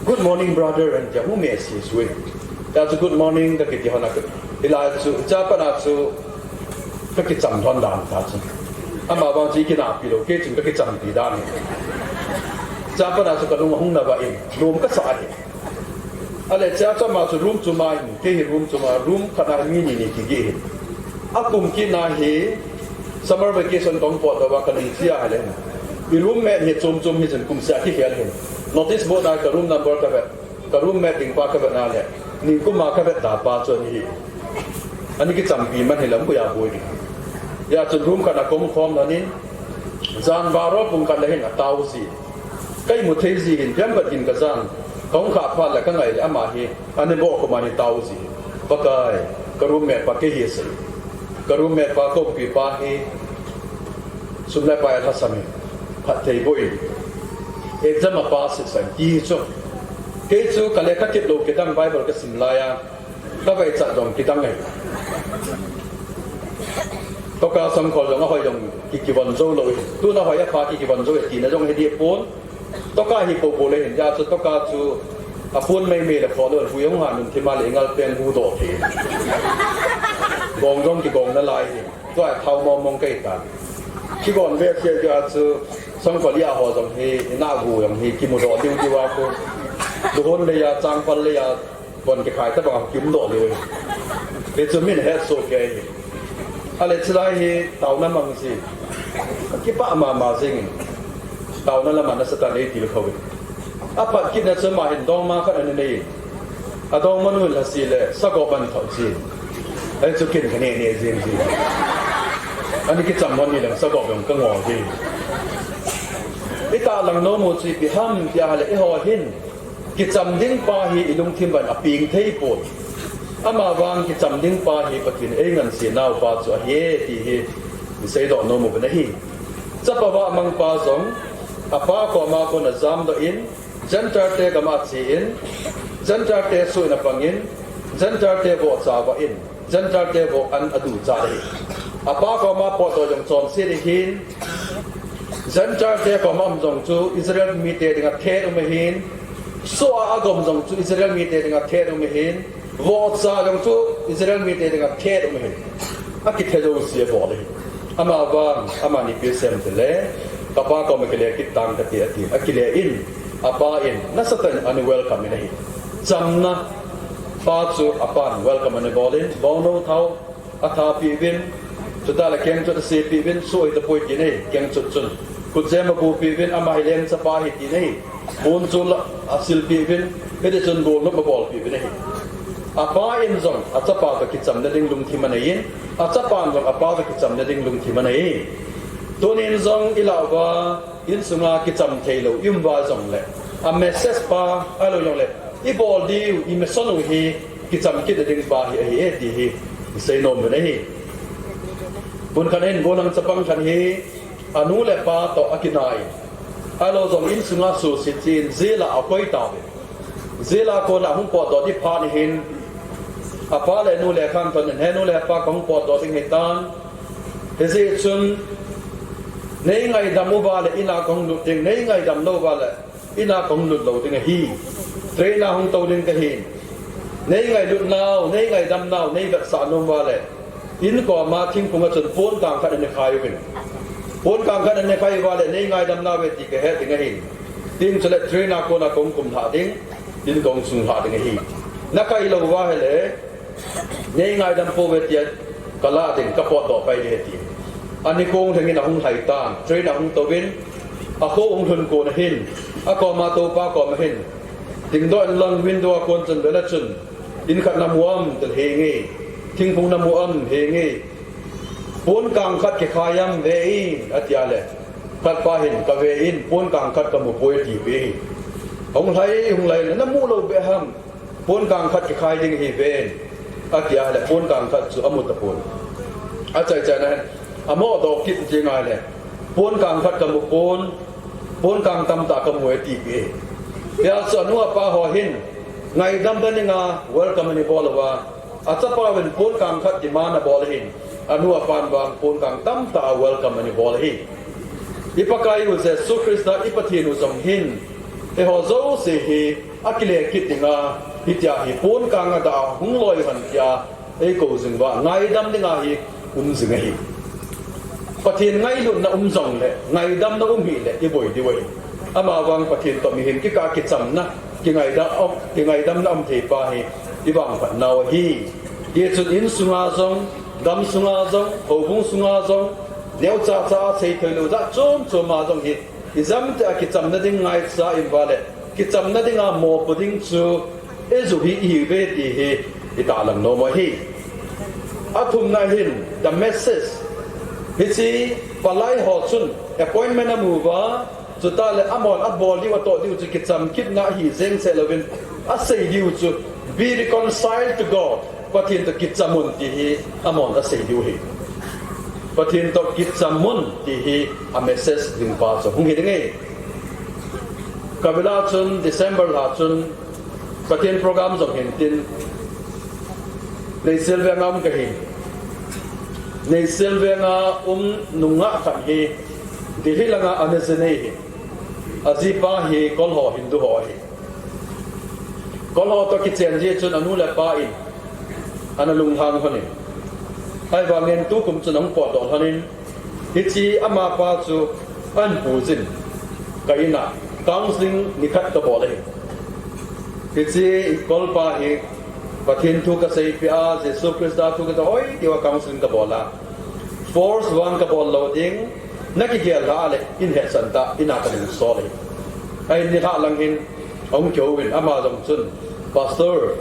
Good morning, brother, an tia hung me si sui. Tia chu good morning ka kiti hon a ka. Hilai chu, cha pa na chu, ka kicham lhon dan ta chu. Ama vang chu i kinahpi lou, kei chun ka kichampi dan. Cha pa na chu ka lung ahung na va in, lom ka sa ahi. Ale cha chu ama chu room chu ma in, kei hi room chu ma, room khat a mi ni ni kigeh in. A kum kit na hi, summer vacation kong pot lou va ka lung chia le. I roommate hi chom chom hi chun kum sia kikhel hin. Notice board a ka room number ka vet. Ka roommate ding pa ka vet na le, ningkum a ka vet da pa chu ahi. Ani kichampi man hi lam ko ya boi ding. Hia chun room khat a kong khom lhon in, jan baro pung khat le hin a tao ji. Ka imu thei ji hin, pian bat in ka jan. Kong kha phat le ka ngai le ama hi, ani bo ko mani tao ji. Pakai, ka roommate pa kei hi sei. Ka roommate pa ka umpi pa hi, sum le pai a lhasam in, phatthei boh in, exam a pass sah in, ti hi chu. Kei chu ka lekha kit lou kidang Bible ka sim lai a, ka vaichat jong kidang ahi. Toka sangkhol jong ahoi jong ki, kivon jou lou ahi. Tuna hoi apha ki, kivon jou ahi tina jong hi dipon. Toka hi popo le hin ja chu toka chu apon meimei le kho lou, hui hung ha nun thima le ngal pen hu do thei. Gong jong kigong nalai hi. Tua thao mong mong kei ta. Kigong ve sia ja chu sangkhol a ho jong hi, ina gu jong hi, kimu do diu diu a ko. Duhon le a, changpal le a, bon kikhai tabang kium do le. Hichu min het soh kei. Ale chilai hi taona mang si. Kipah mama jing. Taona lama na Satan ei til khou. Aphat kit na chu ama hin dongma khat ana nei. Adongma nu la si le, sagop ana thot si. Ahi chu kin ka ne ne jing jing. Ani kicham hon ni lang sagop jong ka ngol jing. I tahlang nom u chu ipi ham tia le, eiho hin kicham ding pa hi i lungthim uva apeng thei pon. Amavang kicham ding pa hi Pathen ei ngansi nau pa chu ahi e ti hi i seidoh nom u ahi. Chapa vahmang pa jong apa koma kon ajamdoh in, Gentile te gam a ache in, Gentile te soh in apang in, Gentile te vohcha avah in, Gentile te voh an aducha ahi. Apa koma potdoh jong chonset ahin, Gentile te koma um jong chu Israel mite dinga thet um ahin, soh a agom jong chu Israel mite dinga thet um ahin, vohcha jong chu Israel mite dinga thet um ahin. Akithe jouse abol ahi. Amavang, amani ipi asei em tile, kapa koma kile kit tang kate ati. Akile in, apa in nasatah in ana welcome in ahi. Chamna pa chu apan welcome ana bol in, bongnou thao atha peh uvin, chutah le kengchot asepeh uvin, soh hitapoi tin ahi, kengchot chun. Khutjem abuhpeh uvin, ama hi lengchapa ahi tin ahi. Pon chu la, asilpeh uvin, hitichun golnop abolpeh uvin ahi. Apa in jong achapa toh kichamna ding lungthim anei in, achapan jong apa toh kichamna ding lungthim anei. Tunin jong ilah uva, insunga kicham theilou i um uva jongle, a message pa ahilou jongle, ibol diu, i mission u hi kicham kitna ding pa hi ahi e ti hi isei nom u ahi. Pun khat in, golhang chapang khat hi anu le apa toh akinai. Ahilou jong insunga suhset in jail a akoi tauve. Jail a kona hung potdoh ding phat ahin, apa le anu lekha athot in, he nu le pa, kahung potdoh ding ahitan. Hijeh chun nei ngaidam uva le in a kahung lut ding, nei ngaidam lou uva le in a kahung lut lou ding ahi. Train a hung tou ding kahin. Nei ngailut nau, nei ngaidam nau nei vetsah nom uva le, in koma thingphung a chun pon kang khat ana khai uvin. Pon kang khat ana khai uva le, nei ngaidam nauve ti kahet ding ahin. Tin chule train a kona kahung kumlhah ding, in kahung sunglhah ding ahi. Nakai lou uva ahile, nei ngaidam pouve tia kalah ding, kapotdoh pai ding ahi ti. Anikong lhengin ahung lhai tan, train a hung touvin, akho hung lhun kon ahin, akoma toupa koma hin, dingdoh inlang window a kon chun vele chun, in khat namu am tile, henge. Thingphung namu am, henge. Pon kang khat kikhai am, ve in, atia le, khatpa hin, kave in, pon kang khat kamu poi atipeh e. Hung lhai, hung lhai le, namu lou beh ham? Pon kang khat kikhai ding ahi, ven, atia le, pon kang khat chu amu tapon. Achaichaina hin amohdoh kit jeng ahile, pon kang khat kamu pon, pon kang tamtah kamu e atipeh e. Hijeh chun anu apa ho hin ngaidam dan dinga welcome ana bol uva, achapauvin pon kang khat demand abol ahin, anu apan vang pon kang tamtah a welcome ana bol ahi. I Pakaiyu Jesu Christa i Pathen u jong hin, eiho jouse hi akile kit dinga, hitia hi pon kang adah a hung loi hon tia eikou jing uva, ngaidam dinga hi um jing ahi. Pathen ngailutna um jongle, ngaidamna um hile, iboi diu ahi. Amavang Pathen toh mihem kikah a kichamna, kingaidam, kingaidamna um thei pa hi ivangphat nau ahi. Hichun insunga jong, gamsunga jong, houbung sunga jong, neocha cha a seithei lou jat chom chom a jong hi, ijamtia kichamna ding ngaicha in uva le, kichamna dinga mopo ding chu eiju hi ihiuve ti hi itahlang nom u ahi. Athumna hin, the message. Hiche palai ho chun appointment amu uva, chutah le amahon abol diu, atoh diu chu kicham kitna ahi jeng seh louvin, asei diu chu, be reconciled to God. Pathen toh kicham un ti hi amahon asei diu ahi. Pathen toh kicham un ti hi a message ding pa chu hung hi ding ahi. Kavela chun December lha chun Pathen program jong hin tin, Neihsial veng a um kahi. Neihsial veng a um nungah khat hi Delhi langa ana je nei hi. Ajipa hi Kol ho Hindu ho ahi. Kol ho toh kichen jeh chun anu le apa in ana lunghang lhon in, ahivangin tukum chun ahung potdoh lhon in, hiche amapa chu ahin pui jin, ka in a counselling nikhat kabol ahi. Hiche Kolpa hi Pathen thu kaseipeh a, Jesu Christa thu kaseipeh a, hoi tia counselling kabol a, force vang kabol lou ding, nakigel lhah le in hehsan tah, in a kalungsol ahi. Ahin nilhah lang hin ahung kihouvin, ama jong chun, Pastor,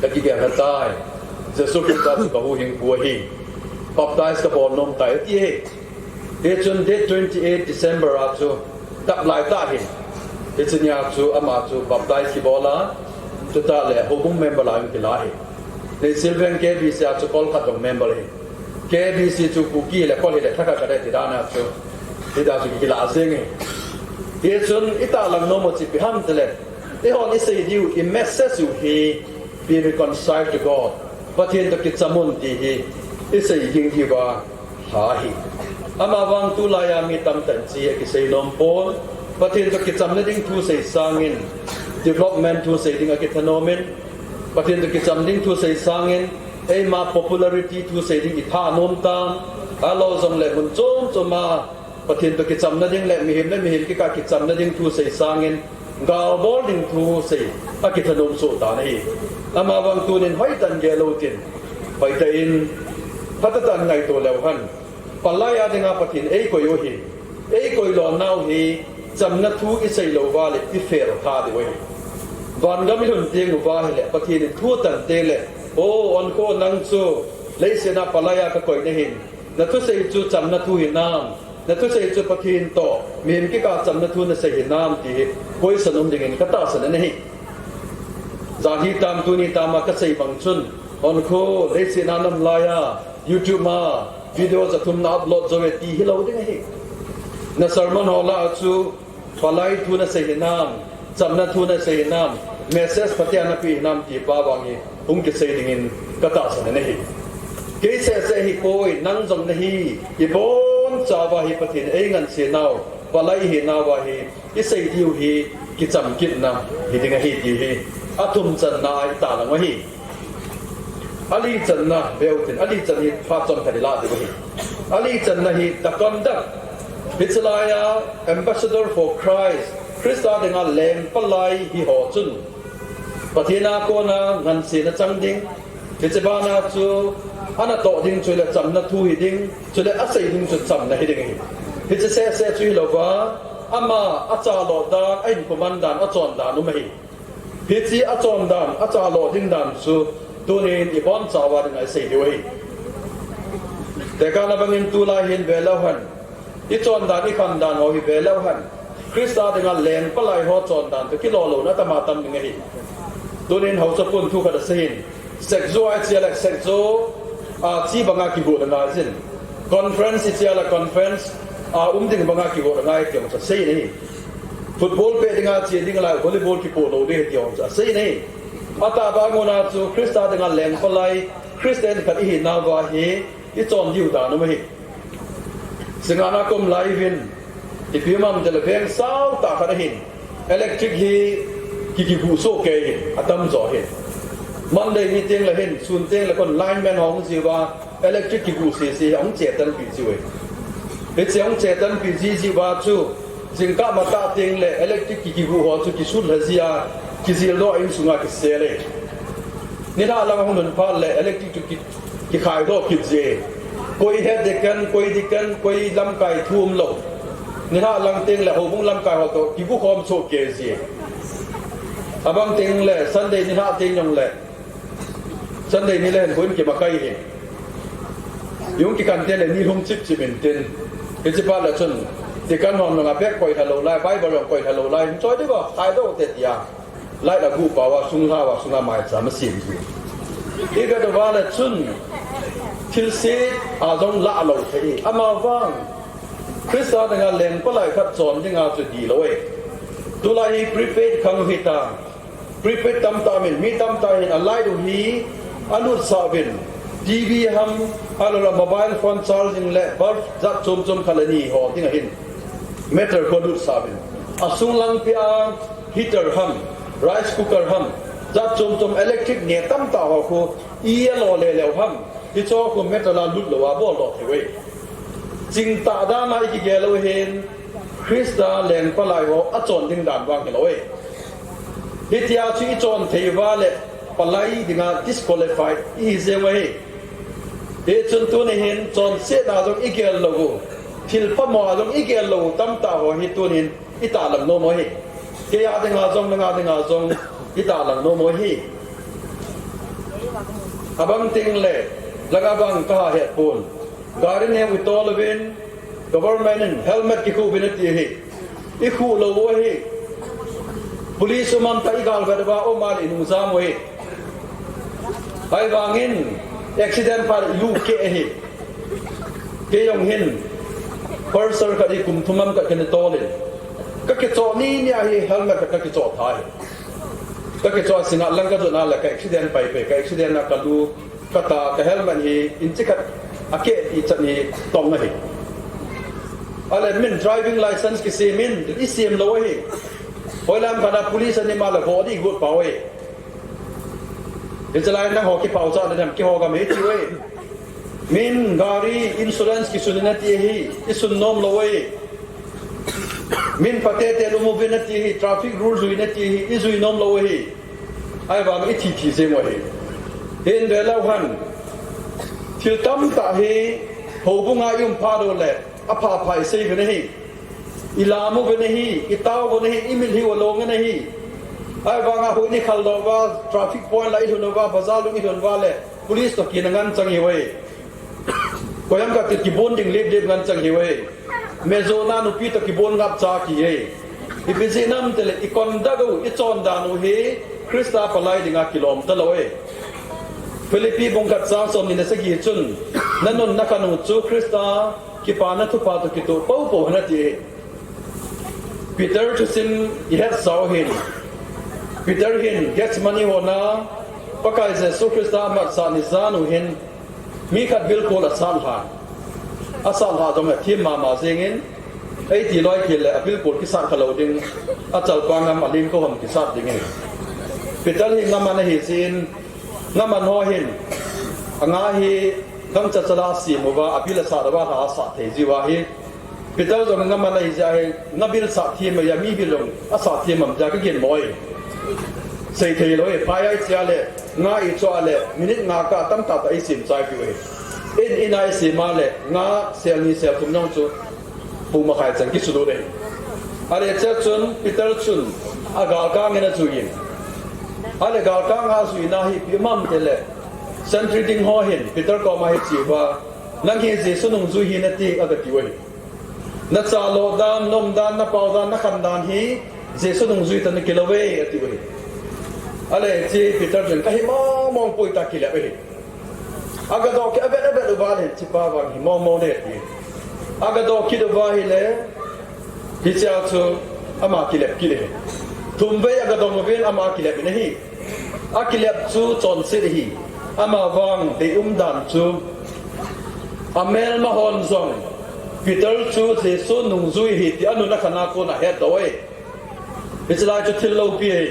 kakigel lha tai, Jesu Christa chu kahuhhingpu ahi, baptize kabol nom tai, ati ahi. Hichun date twenty eight December a chu, taplai tah hin, hiche nia chu ama chu baptize kibol a, chutah le houbung member a jong kila ahi. Neihsial veng K B C a chu Kol khat jong member ahi. K B C chu Kuki le Kol hile thakhat khat ahi ti dan a chu, hitia chu kila jeng ahi. Hichun itahlang nom u chu ipi ham itile, eihon isei diu, i message u hi, be reconciled to God, Pathen toh kicham un ti hi isei ding diuva lha ahi. Amavang tulai a mi tamtah in hiche akisei nom pon, Pathen toh kichamna ding thu sei sangin, development thu sei ding akithanom in, Pathen toh kicham ding thu sei sangin, eima popularity thu sei ding ithanom tan, ahilou jongle mun chom chom a Pathen toh kichamna ding le mihem le mihem kikah kichamna ding thu sei sangin, gal bol ding thu sei akithanom soh tan ahi. Amavang tunin hoitah in gel u hitin, hoitah in, phatah tah in ngaito leu hen, palai a dinga Pathen in eikoi u ahi. Eikoi lhon nau hi, chamna thu isei lou uva le ifel kha diu ahi. Vangam ilhun teng uva hile Pathen in thu atan teng le, O, onkho, nang chu leiset a palai a kakoi nahin, nathusei chu chamna thu hinam, nathusei chu Pathen toh mihem kikah chamna thu nasei hinam ti hi question um dingin katahsan ahi. Jan hi tam, tuni tam a kasei bang chun, onkho, leiset a nam lai a YouTube a video ja thum na upload jou e ti hilou ding ahi. Na sermon ho lah a chu palai thu nasei hinam, chamna thu nasei hinam, message phatea napeh hinam ti pa vang hi hung kisei dingin katahsan ahi. Kei seh seh hipoi, nang jong nahi, ibonchauva hi Pathen in eingansei nau, palai ihi nauva hi isei diu hi kichamkitna hiding ahi ti hi athum channa a itahlang u ahi. Ali channa ve u hitin, ali chan hi phat chomkhat ilah diu ahi. Ali channa hi the conduct. Hiche lai a Ambassador for Christ, Christa dinga lengpalai hiho chun Pathen a kona ngansena chang ding, hiche bana chu anatoh ding chu le chamna thu hiding, chule asei ding chu chamna hiding ahi. Hiche seh seh chu hilouva, ama achalo dan, ahinkho man dan, achon dan um ahi. Hiche achon dan, achalo ding dan chu tunin ibonchauva dinga isei diu ahi. Tekahna bangin tulai hin ve leu hen, ichon dan, ikhan dan ho hi ve leu hen, Christa dinga lengpalai ho chon dan toh kilou louna atama tam ding ahi. Tunin haosa pun thu khat asei in, sekjo a iche le sekjo a che banga kigot angai jin, conference iche le conference a um ding banga kigot angai ti jong chu asei in ahi. Football pet dinga che ding le volleyball kipoh lou ding ahi ti jong chu asei in ahi. Atahbeh a ngun a chu Christa dinga lengpalai, Christian khat ihi nauva hi ichon diu dan um ahi. Singngat a kaum lai uvin, ipi ham itile veng sautah khat ahin, electric hi ki, kiguh soh kei ahin, atamjo ahin. Monday ni teng le hin, sun teng le kon lineman ho hung jiuva, electric kiguh sese ahung chetanpeh jiu ahi. Hiche ahung chetanpeh ji jiuva chu, jingkah matah teng le electric ki, kiguh ho chu kisut lha jia, kijildoh a insunga kisel e. Nilhah lang ahung lhun phat le electric chu ki, kikhaidoh kit je. Koi het ding kan, koi ding kan, koi lamkai thu umlou. Nilhah lang teng le houbung lamkai ho toh kiguhkhom soh kei je. Abang teng le Sunday nilhah teng jong le, Sunday ni le hin houin kimakai hi, jung kikan teng le ni lhung chip chip intin, hiche phat le chun deacon hon jong a bag koi lha lou lai, Bible jong koi lha lou lai, hung choi diu va, khaidoh te tia light aguh pau a, sung lhau a, sunga maicham asem ji. Ivet uva le chun thilse a jong lah lou thei. Amavang Christa dinga lengpalai khat chon dinga chu dihlou e. Tulai hi prepaid khang u hitan, Prepaid tamtah min, mi tamtah hin a light u hi alut sah uvin, T V ham, ahilouleh mobile phone charging le bulb jat chom chom khat le ni ho ding ahin meter khu alut sah uvin. Asung langpi a heater ham, rice cooker ham, jat chom chom electric neh tamtah ho khu i alo le leu ham, hicho khu meter la lut lou a bol doh thei uve. Chingtah dan a i kigel u hin, Christa lengpa lai ho achon ding dan vang hilou e. Hitia chu i chon thei uva le, palai dinga disqualified i hi jeng u ahi. Hichun tuni hin chonsetna jong i gel lou u, thil phamo a jong i gel lou u tamtah ho hi tuni hin i tahlang nom u ahi. Kei a dinga jong, nang a dinga jong i tahlang nom u ahi. Abang teng le, langa bang kahet pon. Gari neo i tol uvin, government in helmet kikhu uvin ati ahi. I khu lou u ahi. Police um am tah i gal vet uva um a le i nung jam u ahi. Ahivangin accident phat i lu keh ahi. Kei jong hin Pulsar khat hi kum thum am khat kana tol in, ka kichoh ni ni a hi helmet khat ka kichoh tha ahi. Ka kichoh a singa lang ka jot na le ka accident pai pai, ka accident a ka lu, ka ta, ka helmet hi inchi khat a keh i chan hi tong ahi. Ahile min driving license kisem in, i sem lou ahi. Hoilam khat a police ani ma le vo di gut pau ahi. Hiche lai nangho kipau cha le nam kiho gam hi ti uve. Min gari insurance kisun in ati ahi, i sun nom lou uve. Min phatah tah in um uvin ati ahi, traffic rule jui in ati ahi, i jui nom lou ahi. Ahivang i thi thi jeng u ahi. Hin ve leu hen. Thil tamtah hi houbung a i um phat u le, apha pha i sei uvin ahi. I lam uvin ahi, i tao uvin ahi, i mitlhi u along in ahi. Ahivang a hoi ni khel lou uva, traffic point la i lhun uva, bazar lung i lhun uva le, police toh kina ngen chang ihi uve. Koiham khat toh kibon ding lip lip ngen chang ihi uve. Me jona nupi toh kibon ngap cha kihi uve. Ipi jeh ham itile i conduct u, i chon dan u hi Christa palai dinga kilom talou uve. Philippi bung khat chang som ni le sagi chun, na nun na khan u chu Christa kipana thupha toh kitoh poupou hen ati. Peter thusim i hetsah u hin, Peter hin Gethsemane hon a Pakai Jesu Christa amatsah ni jan u hin mi khat bilkol asat lha. Asat lha jong athem mama jeng in, eiti loi kit le abilkol kisat kha lou ding, achalpang ngam alim kahom kisat ding in. Peter hi ngaman ahi jeh in, ngaman ho hin, anga hi gangcha chala asem uva, abil asat uva, lha asat thei jiu ahi. Peter jong ngaman ahi jeh hin, nga bil sat them a, mi bil jong asat them am tia ka gin mo e. Sei thei lou e, phai a i che a le, nga i choh a le, minute nga kah tamtah tah i sem chai piu e. In, in a i sem a le, nga sel ni sel thum jong chu, pung makhai chan kisulut e. Ahile chea chun, Peter chun, agalkang in ajui in. Ahile galkang a ajuina hi ipi ham itile, sentry ding ho hin, Peter koma hiche uva, nang hi Jesu nungjui hi nati, aga tiu ahi. Na chaloh dan, na um dan, na pao dan, na khan dan hi Jesu nungjui toh na kilou ve, atiu ahi. Ahile hiche Peter chun, ka hi mong mong poi tia kilep ahi. Aga doh kit, avet avet uva le, hichepa vang hi mong mong e ati. Aga doh kit uva ahile, hichea chu ama kilep kit ahi. Thum vei aga dong uvin ama kilep in ahi. Akilep chu chonset ahi. Ama vang deium dan chu, amelma hon jong Peter chu Jesu nungjui ahi ti anun akhan a kona ahetdoh e. Hiche lai chu thil loupi ahi.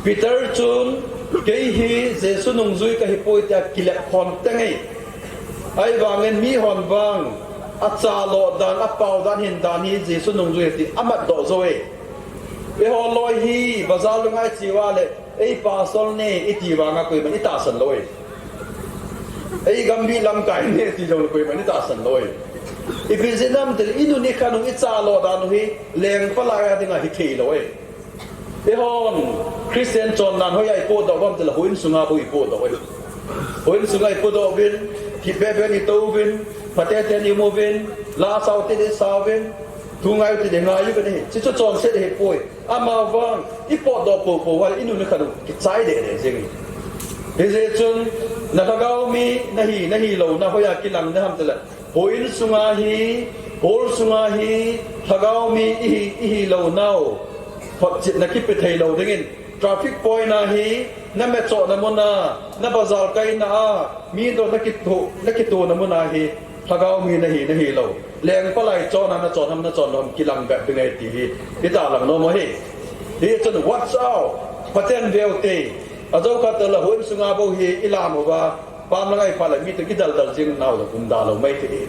Peter chun, kei hi Jesu nungjui kahi poi tia kilep hon teng e. Ahivangin mi hon vang, achaloh dan, apao dan, hin dan hi Jesu nungjui ahi ti amatdoh jou e. Eiho loi hi, bazar lunga i che uva le, ei pastor ne, iti vanga koiman itahsan lou e. Ei gamgi lamkai ne, ti jongle koiman itahsan lou e. Ipi jeh ham itile, inun ikhan u, ichaloh dan u hi, lengpa lai a dinga hithei lou e. Eihon, Christian chondan hoiya ipohdoh uvem itile, houin sunga bou ipohdoh uve. Houin sunga ipohdoh uvin, thipbeh beh in itou uvin, phatah tah in ium uvin, la sao tah in isao uvin, thu ngai u tah in ingai uvin ahi. Hichu chonset ahipoi. Amavang, ipohdoh poupou uva le, inun ikhan u kichai deh deh jeng e. Hijeh chun, na lhagao mi nahi, nahilouna hoiya kilang ding ham itile, houin sunga hi, hall sunga hi, lhagao mi ihi, ihilounau, photchetna kipe thei lou dingin, Traffic point a hi, na mechohna mun a, na bazar kaina a, mi toh na kitoh, na kitohna mun a hi, lhagao mi na hi, na hi lou. Lengpa lai chon a na chon ham, na chon lou ham kilang bep ding ahi ti hi, i tahlang nom u ahi. Hichun watch out, phaten veu te, ajou khat tah le houin sunga bou hi i lam uva, pam lang a i pha le mi toh i daldal jing nau le um da lou mai ti hi.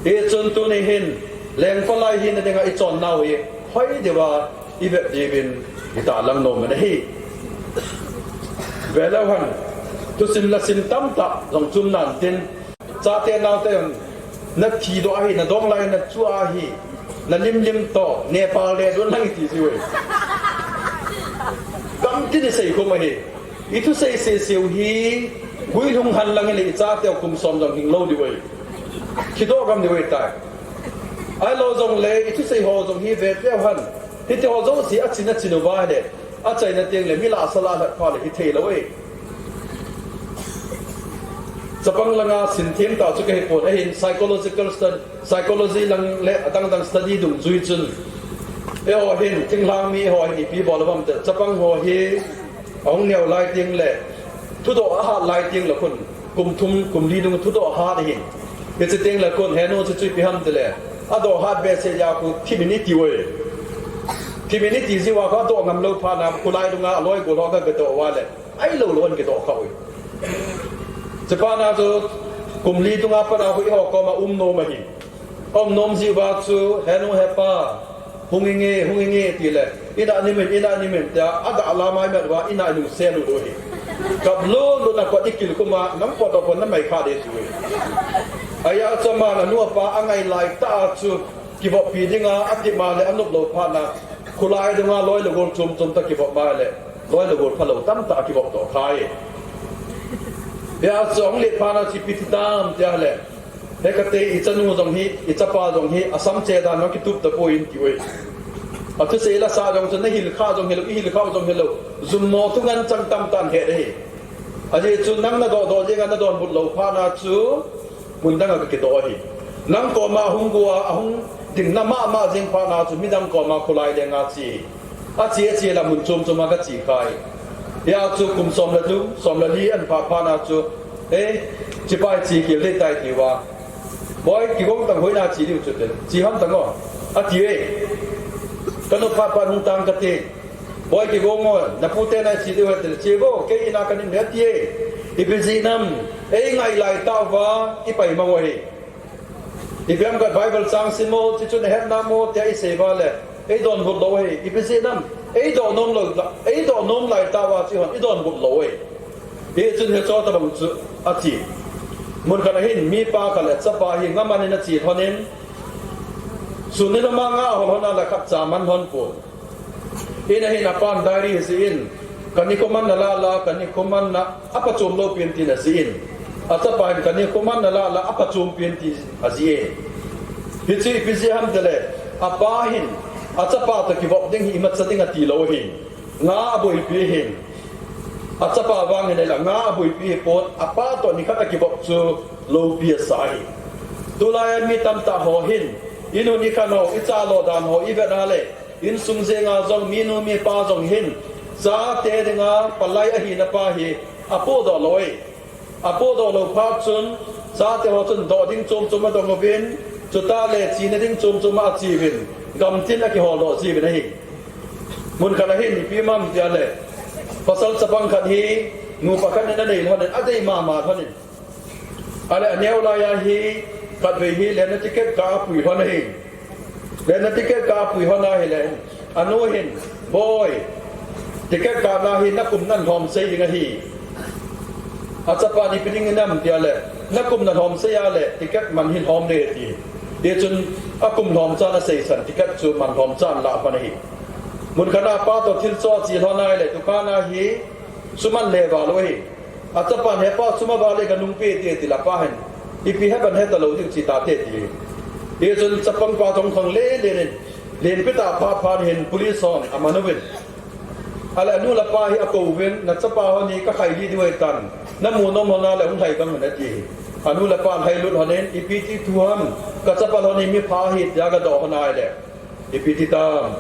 Hichun tuni hin, lengpa lai hina dinga i chon nau hi, hoi deuva, i vet diuvin i tahlang nom u ahi. Ve leu hen, thusim le sim tamtah jong chum nan tin, chate naote hon, na thi doh ahi, na dong lai na chu ahi, na limlim toh, Nepal le don lang i ti jiu ve. Gam tin i sei khum ahi. I thusei seseu hi, guilhung hen lang le i chateu kum som jong hing lou diu ve. Thi doh gam diu ve tai. Ahilou jongle, i thusei ho jong hi ve teu hen. Hiti ho jouse a chin a chin uva le, a chaina teng le, mi la sa la la pha le, hi thei lou e. Chapang langa sin them tah chu ka hi pon, ahin psychological study, psychology lang le adang dang study dungjui chun. Eiho hin, thinglhang mi ho hin ipi bol uvam te, chapang ho hi, ahung neo lai teng le, thudoh a hat lai teng le khun, kum thum, kum li dung thudoh a hat ahin. Hiche teng le khun, henu chu chu ipi ham ti le, adoh hat behseh jeh a khu thimin i ti uve. Thimin i ti jiu a khu adoh ngam lou phat na, khulai dunga aloi gol ho ka, ka doh uva le, ahilou lou an kidoh kha uve. Chuphat na chu, kum li dunga pat a khu eiho koma um nom ahi. Um nom jiu va chu, henu hepa, hung inge, hung inge ti le, ina nimin, ina nimin tia, ada la mai met uva, ina nung se lu lu hi. Kap lu lu na kot i kil khum a, nam pot pot na mai kha de chu. Ahia chu aman anu apa angai lai tah a chu, kivop pi dinga, ati ma le anop lou phat na, khulai dunga loi le gol chom chom ta kivop ma le, loi le gol phalou tamtah kivop toh khai. Hia chu ahung let phat na chu ipi ti tam tia le, he kate i chanu jong hi, i chapa jong hi, asam che dan jong kitup tapoi in ti uve. Athusei la sa jong chu na hil kha jong hilou, i hil kha jong hilou. Jummo thu ngen chang tamtah in he de hi. Ajeh chu nang na doh doh jeng a na donbut lou phat na chu, mun dang a ka kidoh ahi. Nang koma hung go a, ahung ding na mama jeng phat na chu, midang koma khulai lenga che. Ache, ache la mun chom chom a ka che khai. Hia chu kum som le thum, som le li an pha phat na chu, eh, chipai che kil dei tai ti uva. Boi, kigong tang hoina che diu chu te. Che ham tang o. Ati e. Ka nop phat phat hung tang kate. Boi, kigong o, na pu te na che diu te. Che vo, kei ina ka nin ne ti e. Ipi jeh ham, ei ngai lai tah uva, i pai mang u ahi. Ipi ham ka Bible chang sim o, chuchu na het nam o, tia i sei uva le, ei donbut lou ahi, ipi jeh ham, ei doh nom lou, ei doh nom lai tah uva chu hon, i donbut lou ahi. Hichun hiche tobang chu ati. Mun khat ahin, mipa khat le chapa hi ngam anin ache lhon in, sun in ama nga hol lhon a le khat cha man lhon pon. In ahin apan diary ajih in, ka nikho manna lah lah, ka nikho manna apha chom lou pen tin ajih in. Achapa hin ka nikho manna lah lah apha chom pen tin ajih e. Hichu ipi jeh ham tile, apa hin, achapa toh kivop ding hi imacha ding ati lou ahi. Nga aboipi ahin. Achapa vang hin ahile nga aboipi ahipon, apa toh nikhat akivop chu loupi asa ahi. Tulai a mi tamtah ho hin, i nu i khan ho, i cha lo dan ho, i vet a le, insung jenga jong, minu mipa jong hin, chate dinga palai ahina pa hi, apohdoh lou e. Apohdoh lou phat chun, chate ho chun doh ding chom chom adong uvin, chutah le chena ding chom chom a ache uvin, gamtin akiholdoh ji uvin ahi. Mun khat ahin ipi ham tia le, pasal chapang khat hi, nupa khat in anei lhon in, adei mama lhon in. Ahile aneo lai a hi, khatvei hi, lenna ticket kah a apui lhon ahi. Lenna ticket kah a apui lhon ahile, anu hin, boi, ticket kahna hi nakum nan lhom sei ding ahi. Achapan ipi ding hinam tia le, nakum nalhom sei a le, ticket man hi lhom ding ati. Hichun akum lhom chan aseisan, ticket chu man lhom chan alah lhon ahi. Mun khat a apa toh thil cho ache lhon ahile, dukan a hi, sum ahin le val u ahi. Achapan, hepa, sum aval e, kanung pe te, ati le apa hin, ipi hepan heta lou ding chi tate ati. Hichun chapang pa toh khang le le in, lenpi tah a apha phat in police hon aman uvin. Ahile anu le apa hi akou uvin, nachapa hon hi kakhai lih diu ahitan, namu nom lhon a le hung lhai gang un ati. Anu le apa lhai lut lhon in, ipi ti thu ham, kachapa lhon hi mipha ahi tia gadoh lhon ahile, ipi ti tam.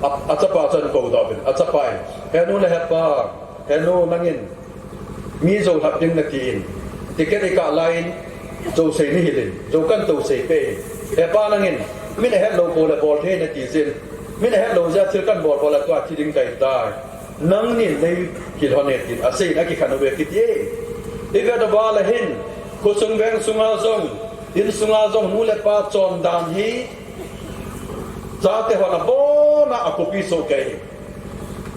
A, achapa chu ahin kou doh in, achapa in, "He nu le he pa, he nu nangin mi jou lhap ding nati in, ticket ikah lai in, jou sei nahil in, jou kahin tou sei peh in. He pa nangin, min ahet lou bol le bol thei nati jin, min ahet lou jeh a thil kahin bol bol a tua thi ding kahi tai. Nangnin nei kil hon e," tin asei in akikhen uve kiti e. Ivet uva le hin, khosung veng sunga jong, insunga jong nu le pa chondan hi, chate hon abon a, akopi soh kei.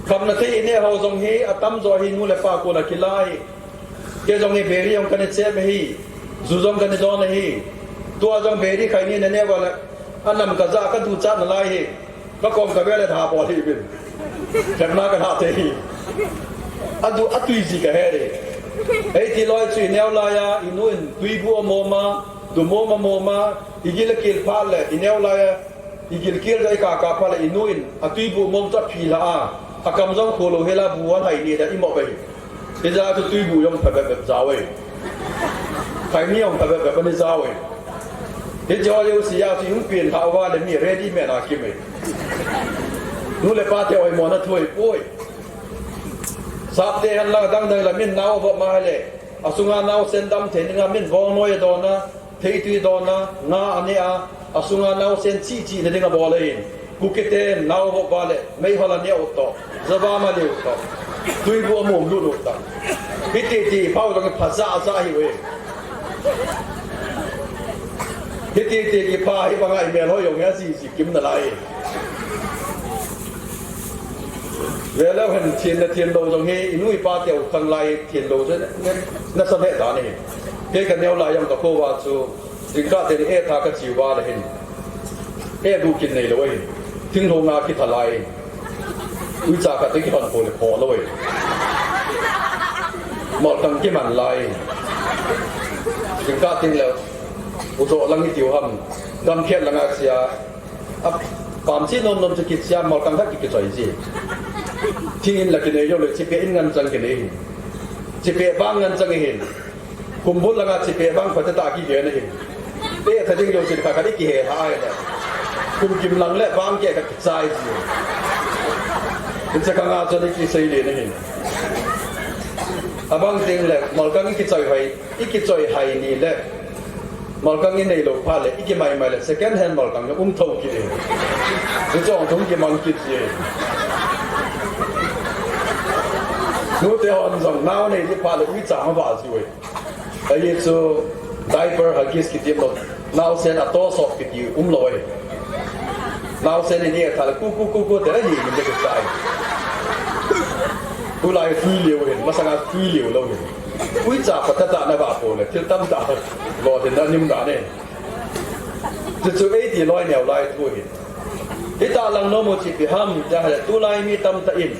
Khamna thei ineh ho jong hi, atamjo hi nu le pa kona kilai. Kei jong hi beri jong kana chem ahi, ju jong kana don ahi. Tua jong beri khat ni naneh uva le, anam kaja kaducha nalai hi. Kakom kave le tha bol hih uvin. Khatna kana thei hi. Adu, atui ji kahe e. Eiti loi chu ineo laiya, inu in tuibu amom a, dumom amom a, igil akil phat le, ineo laiya, igil kil ja ikaka phat le, inu in atuibu mom chu aphilha a, akam jong kholou hela bu alhai ni da imo bai. Hijeh a chu tuibu jong phabep bep jao e. Khaini jong phabep bep ani jao e. Hiche ho jouse a chu hung pen lhah uva le mi ready made a kim e. Nu le pate oimona thu ahipoi. Sapte hen lang dang dang la min nao vop ma le, asunga naosen dam thei dinga min bongnoi adon a, theitui adon a, nga aneh a, asunga naosen chih chih na dinga bol ahin. Kukite nao vop uva le, meihol aneh u toh, java ma leu toh, tuibu amom lut u toh. Hiti ti phao dang phaja ja hi uve. Hiti ti kipha hi banga imel hoi jong hi ajiji kim nalai. Veleu hen, thenna thenlou jong hi, inu ipa teu khanglai thenlou chu, na, nasa lheh dan ahi. Kei kaneo lai jong kakou uva chu, jingkah teni etha kache uva le hin, ebu kin neilou ahi. Thinglhang a kitha lai. Uicha khat te kihon kho le kho lou ahi. Moltang kiman lai. Jingkah teng le, ujo lang itiu ham. Gamkhet langa chia. A, pamchi nom nom chu kichia, moltang khat ki, kichoi ji. Thing in la kinei jou le, chipe in ngan chang kinei hin. Chipe bang ngan chang hin. Kumbul langa chipe bang phatetah kigen ahin. Etha ding jouse khat khat ikihe lha ahi le. Kum kim lang le bang keh khat kichai ji. Hiche kanga chun ikisei le ahin. Abang teng le, moltang ikichoi hai, ikichoi hai ni le. Moltang inei lou phat le, ikimai mai le, second hand moltang jong um thou kit e. Hiche jong thum kimang kit e. Nute hon jong, nao nei ji phat le, uicha ma ba ji uve. Ahi chu, diaper, Huggies kiti umlou. Naosen a to sop kiti umlou e. Naosen in etha le, ku, ku, ku, ku, te le ni, ni te kichai. Tulai tui liu hin, masanga tui liu lou hin. Uicha phatetah na ba po le, thil tamtah. Lo tin na nim dan e. Chuchu eiti loi neo lai thu hi. Hita lang nom u chu ipi ham, tia hile tulai mi tamtah in.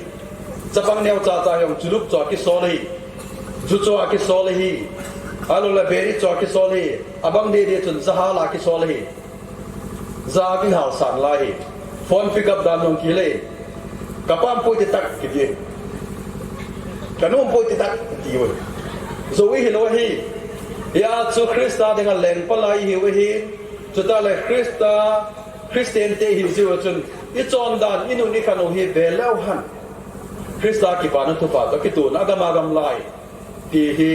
Chapang neo chacha jong chulup chu akisol ahi. Ju chu akisol ahi. Ahilou le beri chu akisol ahi. Abang deh deh chun jahal a kisol ahi. Ja kihal san lai hi. Phone pick up dan jong kile. Ka pa um poi ti tak kiti. Ka nu um poi ti tak kiti uve. Jou ihilou ahi. Hia chu Christa dinga lengpa lai ihiu ahi. Chutah le Christa, Christian te ihi jiu chun, ichondan, inun ikhan u hi ve leu hen. Christa kipana thupha toh kitona agam agam lai. Ti hi,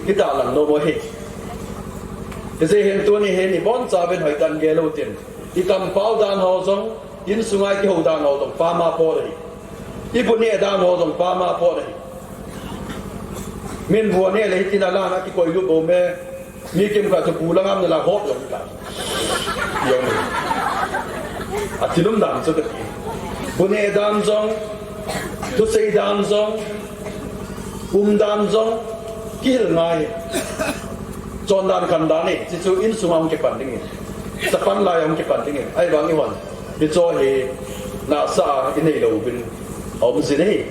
hita lang nom u ahi. Hijeh hin tuni hin ibonchauvin hoitah in gel utin. Ikampau dan ho jong, insunga ikihou dan ho jong, pama pot ahi. Ibu neh dan ho jong, pama pot ahi. Min bu aneh le hitin alan akikoi lut bou me. Mi kimkhat chu bu la ngam nala hop jong ta. Jong. Athilum dan chu kati. Bu neh dan jong, thusei dan jong, um dan jong, kihil ngai. Chondan khandan hi, chuchu insunga hung kipan ding hi. Chapan lai hung kipan ding hi. Ahivang ihon. Hicho hi, nasa a inei louvin. Aum jin ahi.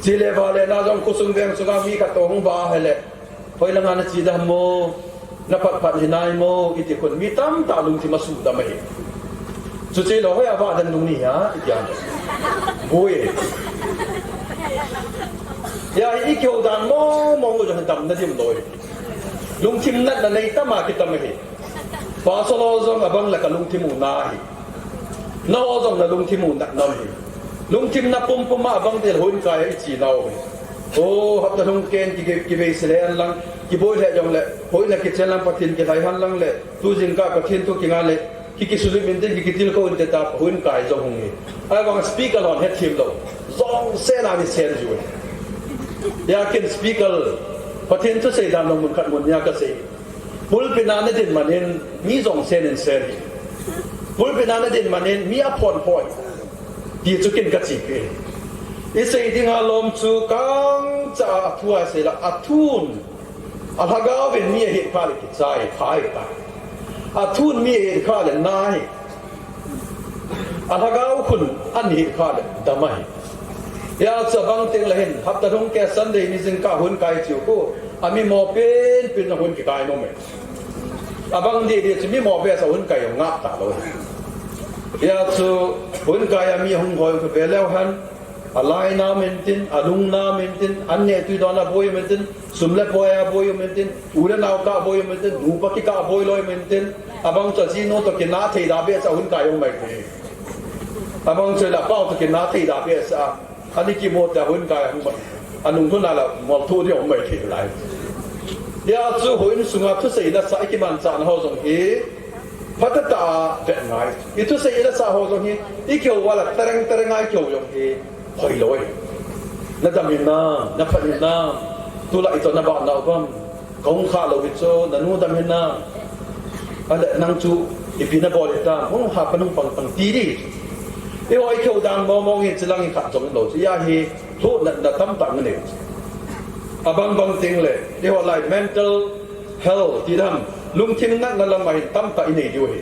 Chule vale na jong khosung veng sunga mi khat toh hung vah ahile. Hoilanga nache dam mo, naphat phat hinai mo, iti khun mi tamtah lungthim asuhdam ahi. Chuche lou hoiya vah dan lung nahia, iti a. Boi. Hia hi ikihou dan mong mong u jong damna dim lou ahi. Lungthim natna nei tama kitam ahi. Pastor ho jong abang le kalungthim u na ahi. Nangho jong nalungthim u natna um hi. Lungthim na pumpum a bang del houin kai a ichi nau hi. O, hapta lhung ken ki, ki, kivei sile an lang, kiboi le jong le, houin a kichen lang Pathen kilhai han lang le, tu jingkah Pathen thu kinga le, ki, kisulim in tin, ki, kitilkhou in te ta, houin kai jong hung hi. Ahivang speaker hon hethem lou. Jong sen a ni sen ju. Ya ken speaker, Pathen thusei dan jong mun khat mun nia kasei. Pulpit na nadin manin mi jong sen in sen hi. Pulpit na nadin manin mi aphon phoi. Ti chu ken kachi pi. Isei dinga lom chu kangcha a thu a sei la, athun. Alhagao vin mi ahet kha le kichai, phai ta. Athun mi ahet kha le nai. Alhagao khun ahet kha le dam ahi. Ya chu abang teng le hin, hapta lhung ke Sunday ni jingkah houin kai chiu ko, ami mo pen pen na houin kikai nom e. Abang di di chu mi mo pe sa houin kai jong ngap ta lou. Ya chu houin kai a mi hung hoi ko pe leu hen, alai na mentin, alung na mentin, an ne tui don a boi mentin, sum le pai a boi mentin, u le nao ka boi mentin, nupa kika boi loi mentin, abang chu jinu to kina thei da be sa houin kai jong mai tin. Abang chu la pau to kina thei da be sa. Ani kimu ta houin kai hung ba. Anung thun a la mol thu di hung mai thei lai. Ya chu houin sunga thusei la sa ikiman cha na ho jong hi. Phatah a vet ngai. Ithusei la sa ho jong hi. Ikihou va la tereng tereng a ikihou jong hi. Hoi loi. Nadam in na, naphat in na. Tulai to naba na bam. Kahung kha lou hi chu, nanu dam hin na. Ale nang chu, ipi nabol hi ta, hung ha panung pang pang ti di. Eiho ikihou dan mo mo nge chilang in khat jong lou chu, ya hi, thu na, na tamtah na nei. Abang bang teng le, eiho lai mental health ti dam, lungthim natna lam a hin tamtah inei diu hi.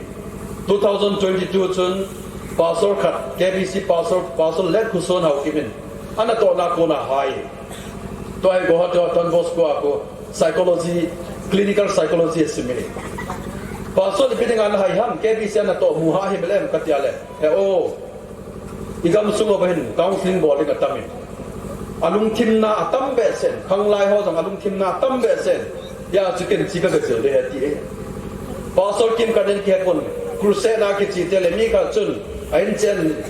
Two thousand twenty-two chun, pastor khat, K B C pastor, Pastor Let Khuson Haokip in, ana tohna kona hai. Tua hi Guwahati a Don Bosco a ko, psychology, clinical psychology a sim hi. Pastor ipi dinga nahai ham, K B C a natoh mu ha hi belem katia le. He o, igam sung uva hin counseling bol ding atam in. Alungthimna atam behseh in, khanglai ho jong alungthimna atam behseh in. Ya chu ken chi ka gajil de he ti e. Pastor Kimkhat in kihepon, crusade a kichi te le mi khat chun, a in chen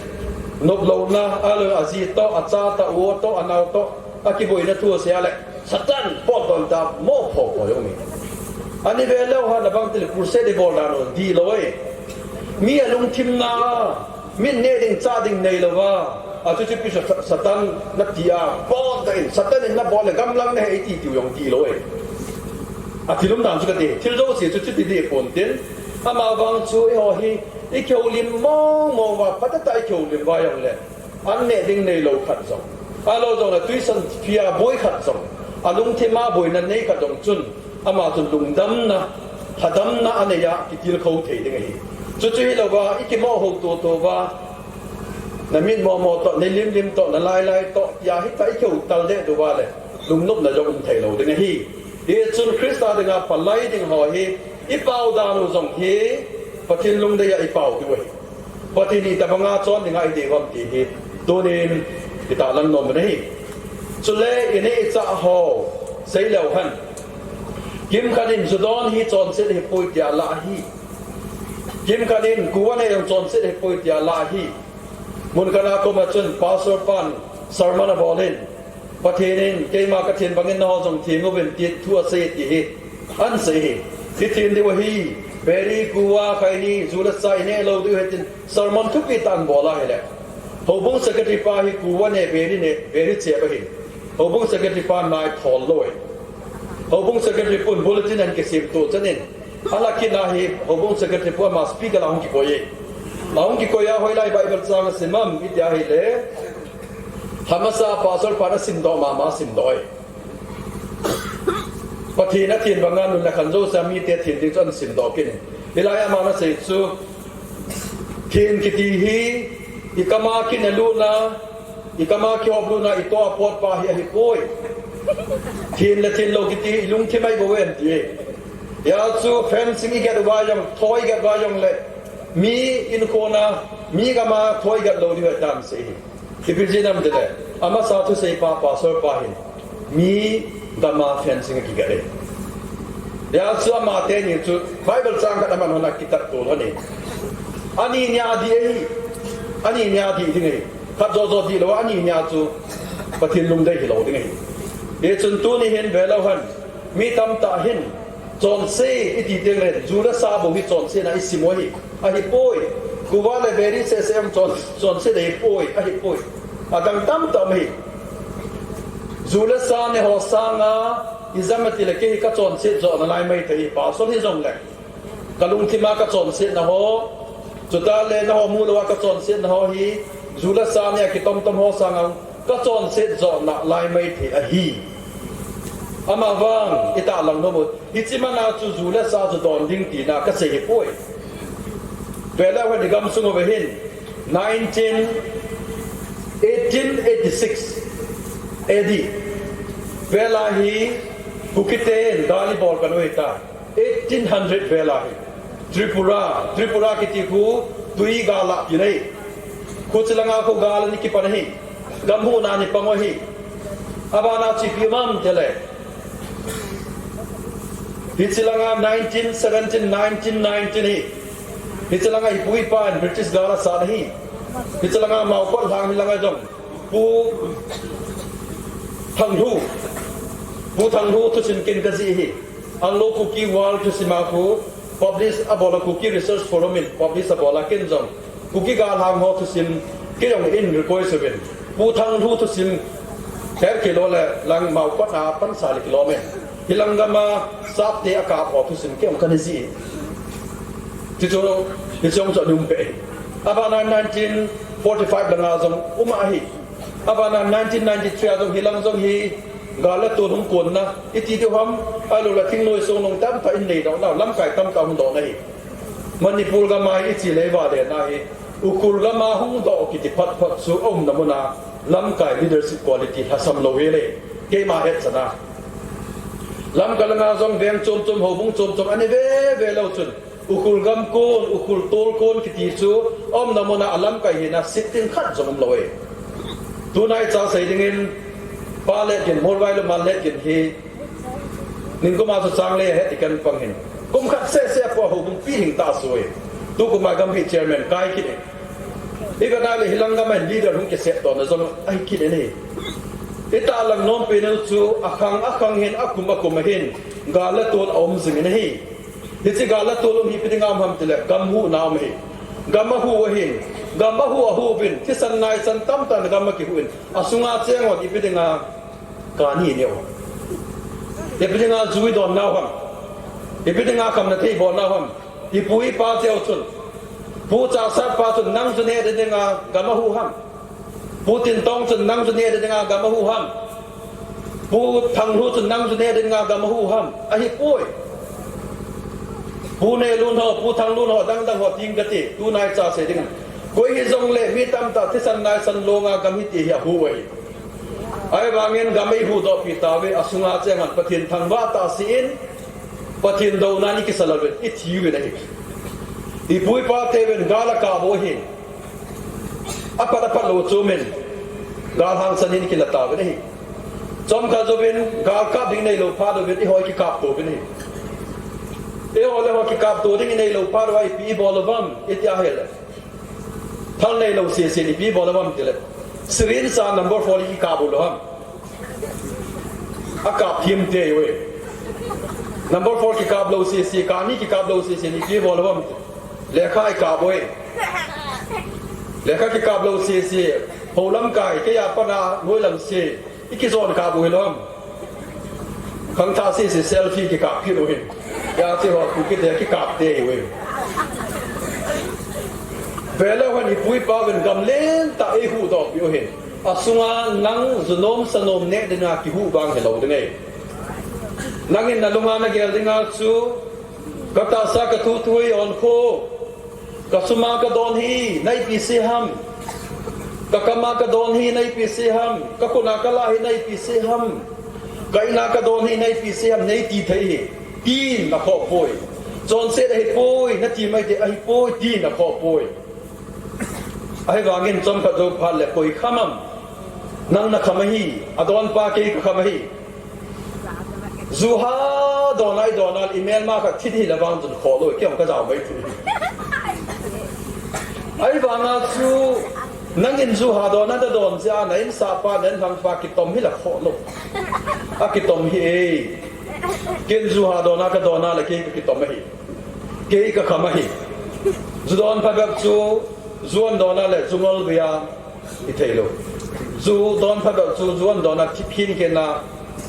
nop louna, a lo aji toh, acha toh, u toh, anao toh, akiboina thu asei a le. Satan, potdoh ta, mo pho pho jong mi. Ani ve leu hen abang til crusade ibol dan u, di lou e. Mi alungthimna, min neh ding chah ding nei louva. A chu chu pi Sa-, Satan nati a, potdoh in, Satan in nabol le gamlang nahi ti tiu jong di lou e. Athil umdan chu kati, thil jouse chu chuti di pon tin. Ama vang chu eiho hi, ikihoulim mong mong va, phatah tah a ikihoulim va jong le. An neh ding nei lou khat jong. Ahilou jong le tuition fee a boi khat jong. Alungthim a boina nei khat jong chun. Ama chun lungdamna, lhadamna anei a kitilkhou thei ding ahi. Chuchu hilouva, ikimo ho to to va. Na mit mo mo toh, na lim lim toh, na lai lai toh, tia hita ikihou tal deh diu va le. Lungnopna jong um thei lou ding ahi. Hichun Christa dinga palai ding ho hi, ipao dan u jong hi, Pathen lungdei a ipao diu ahi. Pathen in itobanga chon dinga idei uvam ti hi, tunin itahlang nom u ahi. Chule inei ichah ho, sei leu hen. Kimkhat in judon hi chonset hipoi tia la ahi. Kimkhat in kuva ne jong chonset hipoi tia la ahi. Mun khat a koma chun pastor pan sermon abol in. Pathen in, keima kathen bangin nangho jong theng uvin ti thu asei ti hi. Ahin sei hi. Ithen diu ahi. Biri kuva khaini, ju le sa ineh lou diu ahi tin. Sermon thupi tah abol a ahile. Houbung secretary pa hi kuva ne, biri ne, biri chep ahi. Houbung secretary pa nai thol lou e. Houbung secretary pun bulletin ahin kisem to chanin. Ala kit na hi, houbung secretary pu ama speaker a hung kikoi e. Ahung kikoi a hoilai Bible chang asim am, iti ahile. Hamasa pastor pan asimdoh mama asimdoh e. Pathen athen banga nun le khan jouse a mite athen ding chu ahin simdoh kit in. Hilai a aman asei chu, then kiti hi, ikam a kinelutna, ikam a kihoplutna, itoh a potpa hi ahipoi. Then le then lou kiti, ilungthim a ibou em ti e. Hia chu fencing iget uva jong, thoi iget uva jong le, mi inkhona, mi gam a thoi iget lou diu ahi tin asei hi. Ipi jeh ham itile, amasa thusei pa, pastor pa hin, mi gam a fencing akiget e. Hia chu amateni chu, Bible chang khat aman hon akitat to lhon e. Ani nia di ahi, Ani nia dih ding ahi. Khat jo jo dih lou, ani nia chu Pathen lungdei hilou ding ahi. Hichun tuni hin velou hen. Mi tamtah hin, chonse iti teng le, ju le sa bou hi chonse na isim u ahi. Ahipoi. Kuva le beri sese um chon, chonse na ahipoi. Ahipoi. Adang tamtah um ahi. Ju le sa ne ho sanga, ijemma tile kei hi kachonset jo nalai maithei, pastor hijong le. Kalungthima kachonsetna ho, chuta le naho mu louva kachonsetna ho hi, ju le sa nia kitom tom ho sanga, kachonset jo nalai maithei ahi. Amavang, itahlang nom u. Hiche mana chu ju le sa chu don ding tina kasei hipoi. Veleu hen igam sung uva hin, nineteen, eighteen eighty-six A D. Vela hi, Kukiten, gal ibol kanu hita. Eighteen hundred vela hi. Tripura, Tripura kiti khu tui gal a kinei. Khu chilanga khu gal ni kipan hi. Gam huhna ni pang u hi. Abana chu ipi um am tile. Hichilanga nineteen seventeen, nineteen nineteen hi. Hichilanga ipu ipan British gal asat hi. Hichilanga Maokot lang hilanga jong. Pu Thanghu, Pu Thanghu thusim ken kajih hi. Anglo Kuki War thusima khu publish abola Kuki Research Forum in publish abola ken jong. Kuki galhang ho thusim kei jong in request uvin. Pu Thanghu thusim her kilo le lang Maokot a pansa le kilo me. Hilang gama Sapte akap ho thusim kei jong kana jih. Tichu, tichu jong chu um pe. Abana nineteen forty-five langa jong um ahi. Abana nineteen ninety-three a jong hilang jong hi gal le tol hung konna, iti diu ham, ahilou le thingnoi song nung tamtah in nei doh nau, lamkai tamtah hung doh na hi. Manipur gama hi ichi le vale na hi, Ukhrul gama hung doh kiti phat phat chu aumna muna, lamkai leadership quality lhasam lou hi le, keima hetchan a. Lamka langa jong veng chom chom, houbung chom chom, ani ve ve lou chun. Ukhrul gam kon, Ukhrul tol kon kiti chu, aumna muna alamkai hina sitting khat jong umlou e. Tunaicha sei dingin, pa le gin, Molvai le mal le gin hi, ningkuma chu chang le het ikan pang hin. Kum khat sese a po houbung pi hing ta soi. Tukuma gam hi chairman kai kit e. Iga na le hilang gam a hin leader hung kiset to na jong ahi kit e ni. Itahlang nom pe neu chu, akhang akhang hin, akum akum hin, gal le tol aum jing in ahi. Hiche gal le tol um hi ipi dinga um ham tile, gam huhna um ahi. Gam ahu ahin, gam ahu ahu uvin, thisan naisan tamtah in gam akihu in, asunga cheng hon ipi dinga kani inei u. Ipi dinga ju idon nau ham. Ipi dinga khamna thei bol nau ham. Ipu ipa cheu chun. Pu Chahsat pa chun nang chu neh ding dinga gam ahu ham. Pu Tintong chun nang chu neh ding dinga gam ahu ham. Pu Thanghu chun nang chu neh ding dinga gam ahu ham. Ahipoi. Pu Nehlun ho, Pu Thanglun ho, dang dang ho ting kati, tunaicha sei ding. Koi hijongle mi tamtah thisan naisan longa gam hi ti hi ahu ahi. Ahivangin gam eihuhdoh pi tauve, asunga cheng hon Pathen thangvah tah seh in, Pathen douna in ikisah lou uvin, ithi uvin ahi. Ipu ipa teuvin gal akap u ahin. Apat apat lou chu min. Gal hangsan in kila tauvin ahi. Chomkhat jouvin, gal kap ding neilou phat uvin, eiho ikikap to uvin ahi. Eiho le ho kikap to ding ineilou phat uva ipi ibol uvam, iti ahile. Thal neilou sese in ipi ibol uvam tile. Syringe a number four ikikap u lou ham. Akap thim tei uve. Number four kikap lou sese, kani kikap lou sese in ipi ibol uvam. Lekha ikap uve. Lekha kikap lou sese. Hou lamkai, kei a pat a, noi lam se. Ikijon kap u hilou ham. Khangthah sese selfie kikap kit u hin. Hiche ho Kukite kikap tei uve. Veleu hen ipu ipa uvin gam lentah eihuhdoh pi u hin. Asunga nang junom sanom neh dinga kihuh vang hilou ding ahi. Nangin nalunga nagel dinga chu, katahsa kathu thu hi onkho. Kasuma kadon hi naipi se ham. Kakama kadon hi naipi se ham. Kakhutna kala hi naipi se ham. Ka-ina kadon hi naipi se ham. Neiti thei hi. Tin akhoh poi. Chonset ahipoi. Nati maithei ahipoi. Tin akhoh poi. Ahivangin chomkhat jou phat le koi kham am. Nang nakham ahi, adonpa kei kakham ahi. Ju ha don a idon a, imelma khat thi hile vang chun khoh lou, kei jong kajao maithei. Ahivanga chu nangin ju hadon a nadon jeh a na insahpa, na inlhangpa kitom hi la khoh lou. Akitom hi e. Ken ju hadon a kadon a le kei kakitom ahi. Kei kakham ahi. Ju don phabep chu, ju ahung don a le ju ngol geiya ithei lou. Ju don phabep chu, ju ahung don a thip hin khen a,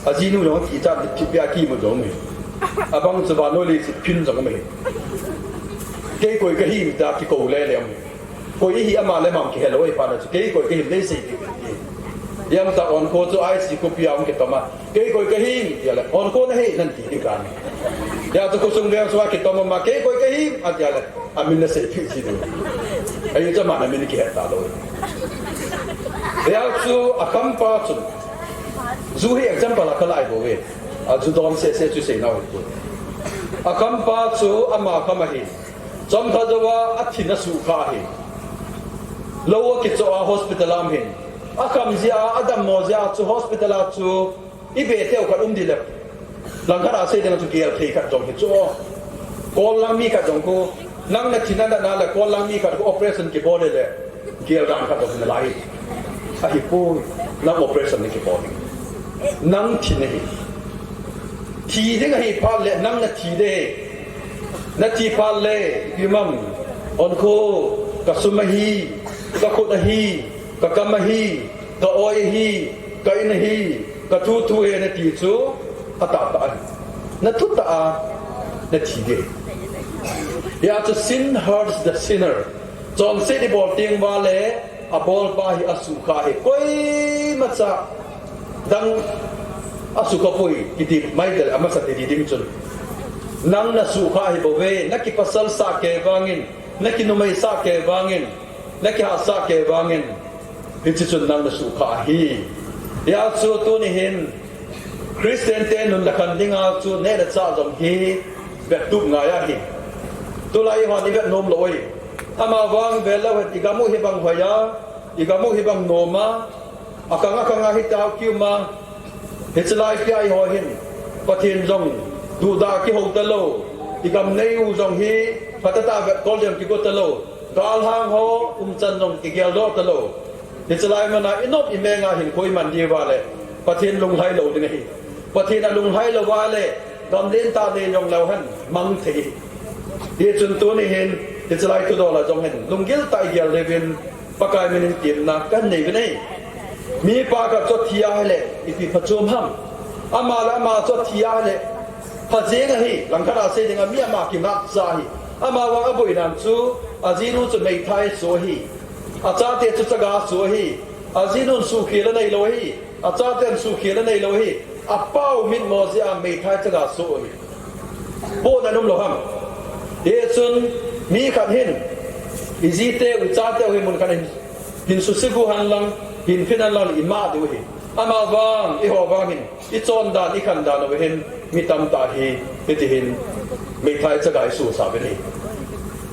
ajinu jong ti cha thip bia kimu jong ahi. Abang chu vannoi leiset phin jong ahi. Kei koi kahim tia kikou lele ahi. Koi ihi ama le ama kihe lou ahi phat na chu, kei koi kahim nei seipeh in ti. Hijeh a onkho chu I C U khopi a hung kitom a, kei koi kahim tia le, onkho nahi nan ti ding ahi. Hijeh chun khosung veng sunga kitom a, kei koi kahim atia le, amin naseipeh ji ding. Ahi chu aman amin kihet talou. Hijeh chun akhampa chun, ju hi example a kalai bou ve. Aju don sese chu seinau hipoi. Akhampa chu ama kham ahi. Chomkhat jouva athin asukha ahi. Lou akichoh a hospital a um ahin. Akham jeh a, adammo jeh a chu hospital a chu ibe teu khat um ding le. Langkhat a sei ding chu gel thei khat jong hi chu. Kol lang mi khat jong khu, nang nathin anat na le kol lang mi khat khu operation kibol le, gel dan khat jong nalai. Ahipoi, nang operation nakibol ding. Nang thin ahi. Thi ding ahi phat le, nang nathi ding. Nathi phat le, ipi ham, onkho, kasum ahi, kakhut ahi, kakam ahi, ka-oi ahi, ka-in ahi, kathuthu ahi nati chu, atahtah ahi. Nathutah a, nathi ding. Hijeh chun sin hurts the sinner. Chonset ibol teng uva le, abolpa hi asukha ahi. Koimacha dang asukha poi, kiti maitah le amasa teni ding chun. Nang nasukha ahi bouve, nakipasalsah kei vangin, nakinumeisah kei vangin, nakihahsah kei vangin. Hiche chun nang nasukha ahi. Hijeh chun tuni hin, Christian te nun le khan dinga chu neh le chah jong hi vettup ngai ahi. Tulai hon ivet nom lou ahi. Amavang velou hen igam u hibang hoi a, igam u hibang nom a, akang akang a hita kium a, hiche lai pia iho hin, Pathen jong duhdah kihou talou, igam neiu jong hi, phatah tah a vetkol ding kigo talou, galhang ho umchan jong kigeldoh talou. Hiche lai mana inop imeng a hinkho iman diu va le, Pathen lunglhai lou ding ahi. Pathen alunglhai lou va le, gam lentah nei jong leu hen, mang thei ahi. Hichun tuni hin, hiche lai thudol a jong hin, lunggil tah a igel diuvin, Pakai minin temna kanei uvin ahi. Mipa khat chu athi a ahile, ipi phachom ham. Ama le ama chu athi a ahile, pha jeng ahi, langkhat a sei dinga mi ama kingapcha ahi. Amavang aboinan chu, ajinu chu meithai asoh ahi. Achate chu chaga asoh ahi. Ajinun suhkhel aneilou ahi. Achaten suhkhel aneilou ahi. Apau mitmo jeh a meithai chaga asoh ahi. Pohnat umlou ham. Hichun mi khat hin, ijiteu, ichateu hi mun khat hin, hin suse gu hen lang, hin phin hen lang, ima diu ahi. Amavang, eiho vang hin, ichondan, ikhandan uva hin, mi tamtah hi, hiti hin, meithai chaga isohsah uvin ahi.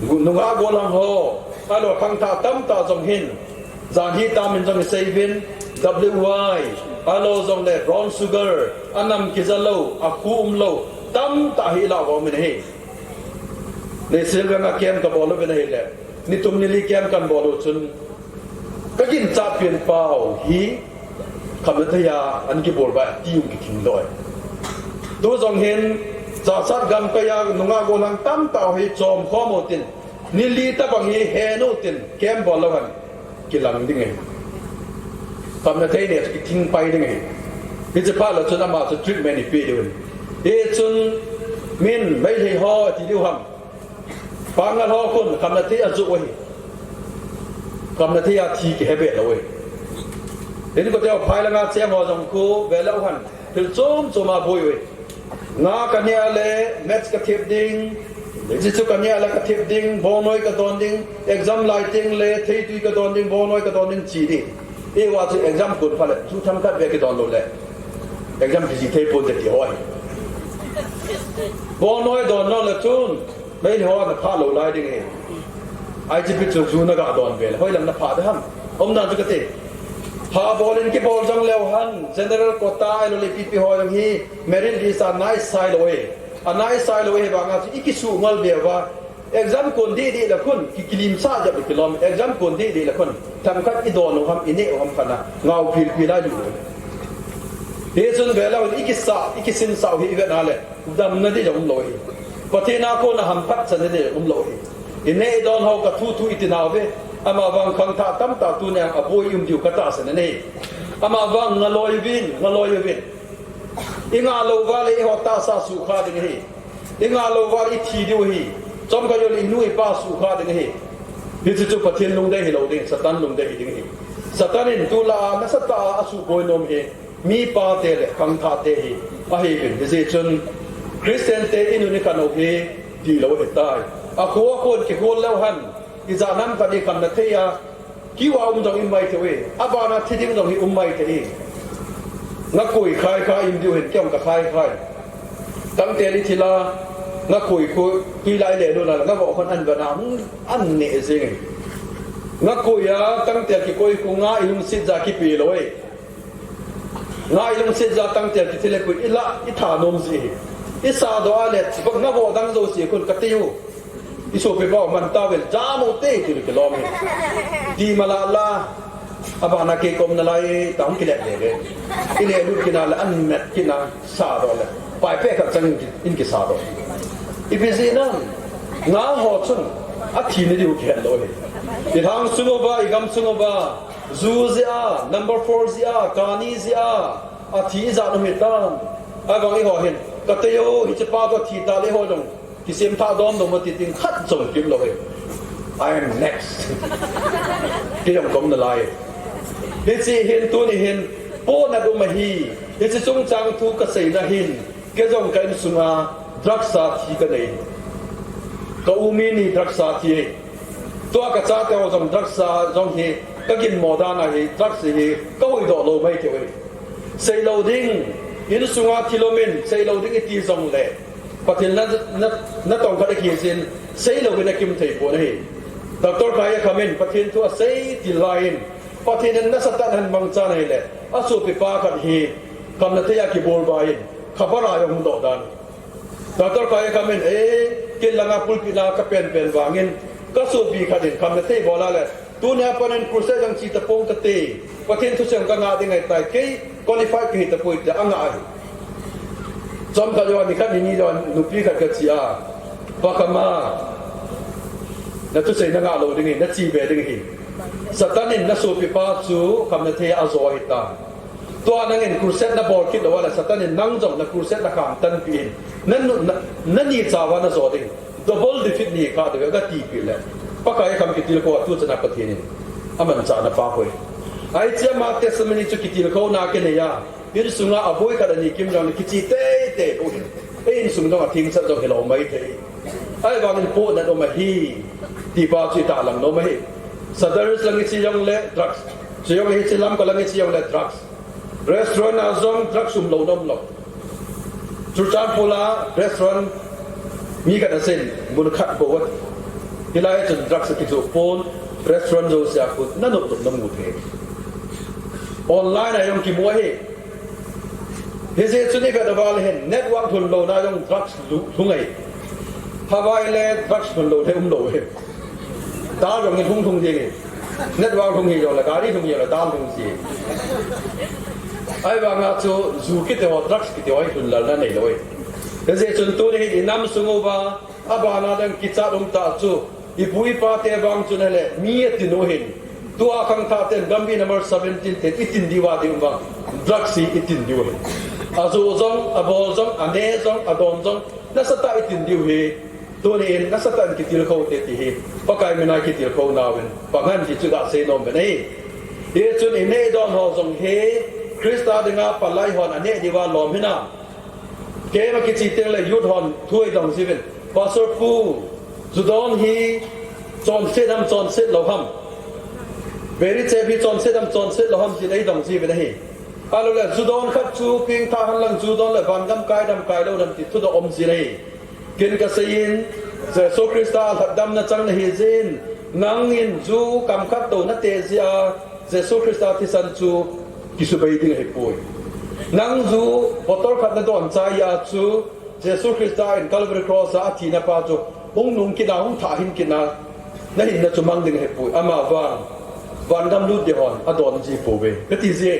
Gu-, nungah gollhang ho, ahilou khangthah tamtah jong hin, jan hitam in jong isei uvin, W Y, ahilou jongle brown sugar, anam kija lou, akhu umlou, tamtah hi ilah uva um in ahi. Neihsial veng a camp kabol uvin ahile, nitum nili camp kabol u chun, kaginchat pen pau hi, khamna thei a, ana kibol uva, ti jong kithing doh e. Tu jong hin, Chassad gamkai a, nungah gollhang tamtah hi, chomkhom utin, nili tobang hi, hen utin, camp bol lou hen, kilang ding ahi. Khamna thei nei chu kithing pai ding ahi. Hiche phat lou chun ama chu treatment ipeh diu ahi. Hichun min Meitei ho ti diu ham. Pangal ho khun khamna thei ajoh u ahi. Khamna thei a thi kihe be lou ahi. Inkote ho phai langa cheng ho jong khu ve leu hen. Thil chom chom a boi u ahi. Nga kaneh le, maths kathep ding, hiche chu kaneh le kathep ding, bongnoi kadon ding, exam lai teng le, theitui kadon ding, bongnoi kadon ding, chi ding. Eiho a chu exam kon phat le, ju themkhat beh kidon lou le, exam kijih thei ponte ti ho ahi. Bongnoi don lou le chun, Meitei ho naphah lou lai ding ahi. Ipi chu ju naga don be le, hoilam naphah ding ham. Umdan chu kati. Phabol in kibol jong leu hen, general quota ahilou le ipi ipi ho jong hi, merit list a naisai lou e. Anaisai lou e, ahivanga chu ikisuh ngol be uva. Exam kon deh deh le khun, ki, kilimsah jep le kilom. Exam kon deh deh le khun, themkhat i don u ham, i neh u ham khat na, ngau philphil a lu. Hichun velou, i kisa, i kisinsah u hi i vet na le, damna ding jong umlou hi. Pathen a kona hamphatchanna ding jong umlou hi. I neh i don ho ka thu thu i ti nau ve. Amavang khangthah tamtah tuni a aboi um diu ka tahsan ahi. Amavang ngaloi uvin, ngaloi uvin. I ngah lou uva le eiho tahsa sukha ding ahi. I ngah lou uva le i thi diu ahi. Chomkhat jou le i nu i pa sukha ding ahi. Hiche chu Pathen lungdei hilou ding, Satan lungdei hi ding ahi. Satan in tulai a nasatah a asuboi nom hi mipa te le khangthah te hi ahiuvin. Hijeh chun Christian te i nun i khan u hi tilou ahitai. Akhu akhun kikhol leu hen, ijat ham khat i khamna thei a, kiu a um jong i um maithei uve. Abana thi ding jong hi um maithei e. Ngakoi khai kha in diu hin, kei jong ka khai khai. Tangtel i thil a, ngakoi khu tui lai le lou na, ngavoh khun an vana, hmm, an neh jing e. Ngakoi a tangtel kikoi khu nga i lungset ja kipe lou e. Nga i lungset ja tangtel kithi le khu i la, i thanom ji hi. I sadoh a le, ngavoh dang jouse khun ka tei u. I sopipa u man tauvin, jam u te, ti le kilom hi. Ti mala la, abana kei ka um nalai, ta hung kile le le. I le lut kit na le, an met kit na, sadoh le. Pai pe khat chang in ki, in kisadoh. Ipi jeh ham, nga ho chun, athi na diu kihet lou hi. I lhang sung uva, i gam sung uva, ju jeh a, number four jeh a, kani jeh a, athi ijat um hitam. Ahivang eiho hin, ka tei u, hiche pa toh thi ta le eiho jong kisem thah dom dom ati ting khat jong kim lou e. I am next. Kei jong ka um nalai. Hiche hin tuni hin, pohnat um ahi. Hiche chungchang thu ka seina hin, kei jong ka insunga drugs a thi ka nei. Ka u mi ni drugs a thi e. Tua ka chate ho jong drugs a jong hi, ka ginmo dan ahi, drugs hi, ka huhdoh lou maithei uve. Seilou ding, insunga thil um in, seilou ding iti jongle, Pathen na, na, natong khat a kisin, seilou in akim thei pon ahi. Doctor Kaiyakham in, Pathen thu asei til lai in, Pathen in nasatah in ahin mangchan ahile, asopipa khat hi, khamna thei a kibolbai in, khabar a jong hung doh dan. Doctor Kaiyakham in, eh, kei langa pulpit a ka penpen vangin, ka sopi khat in khamna thei bol a le, tunia pat in crusade jong che tapong kate, Pathen thusei ka ngah ding ahitai, kei qualified kahi tapoi tia angah ahi. Chomkhat jou a nikhat nini jou a nupi khat ka che a, Pa Khama, na thusei na ngah lou ding ahi, na che be ding ahi. Satan in na sopipa chu khamna thei a ajo ahitai. Tua nangin crusade na bol kit lou a le Satan in nang jong na crusade na kham tanpeh in. Na nu, na, na ni chauva na jo ding. Double defeat ni kha ding ka tipeh le. Pakai kham kitilkhou a tu chana Pathen in amanchah na pa hoi. Ahi che ama testimony chu kitilkhou na kinei a. Insunga aboi khat ani kim jong le kiche teitei bou hin. Ei insung jong a thingchat jong hilou maithei. Ahivangin pohnat um ahi. Ti pa chu i tahlang nom ahi. Sadaris lang i che jong le drugs. Che jong hiche Lamka lang i che jong le drugs. Restaurant a jong drugs umlou na umlou. Churachandpur a restaurant mi khat asei in mun khat bou a. Hilai chun drugs akijoh pon, restaurant jouse a khu nanop nop namu thei. Online a jong kimu ahi. Hijeh chun i vet uva le hin network lhun louna jong drugs lu, lhung ahi. Hawai le drugs lhun lou le umlou ahi. Dal jong in hung lhung ding ahi. Network lhung hi jong le, gari lhung hi jong le, dal lhung ji. Ahivanga chu ju kiti ho, drugs kiti ho hi lhun lalna neilou ahi. Hijeh chun tuni hin i nam sung uva, abana dang kichat um tah chu, i pu i pa te vang chun ahile, mi atin u hin. Tua khangthah ten, Gambih number seventeen ten, i tin diu a ding vang, drugs hi i tin diu ahi. Ajo jong, abol jong, ane jong, adon jong, nasatah i tin diu ahi. Tuni in nasatah in kitilkhou te ti hi, Pakai mina kitilkhou nauvin, pang hen ti chu gasei nom uvin ahi. Hichun i neh i don ho jong hi, Christa dinga palai hon aneh diuva lom hinam. Keima kiche teng le youth hon thu eidong jiuvin, Pastor Pu, ju don hi chonset ham chonset lou ham. Beri chep hi chonset ham chonset lou ham tin eidong jiuvin ahi. Ahilou le, ju don khat chu pengthah hen lang ju don le vangam kai dem kai lou dem ti thudoh um jin ahi. Ken kasei in, Jesu Christa lhatdamna chang nahi jeh in, nangin ju kam khat tou nate jeh a, Jesu Christa thisan chu kisubei ding ahipoi. Nang ju bottle khat nadon chai a chu, Jesu Christa in Calvary Cross a athina pa chu Hung nung kit a, hung thah hin kit a, nahinna chu mang ding ahipoi. Amavang vangam lut ding hon adon ji pouve kati ji.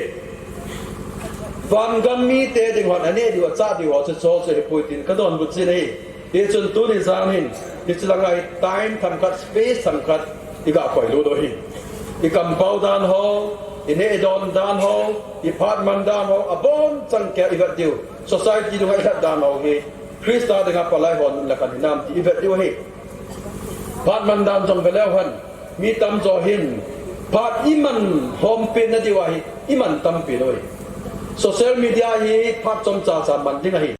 Vangam mite ding hon aneh diu, achah diu ho chu chu chu ahipoi tin kadonbut jin ahi. Hichun tuni jan hin hiche langa hi time themkhat, space themkhat iga khoilut u hi. Ikampau dan ho, ineh idon dan ho, iphat man dan ho, abonchan kei ivet diu, society dunga ilhat dan ho hi Christa dinga palai ho nunlakhan hinam ti ivet diu ahi. Phat man dan jong veleu hen, mi tamjo hin phat iman hom pen nadiu ahi, iman tampen u ahi. Social media hi phat chomcha cha man ding ahi.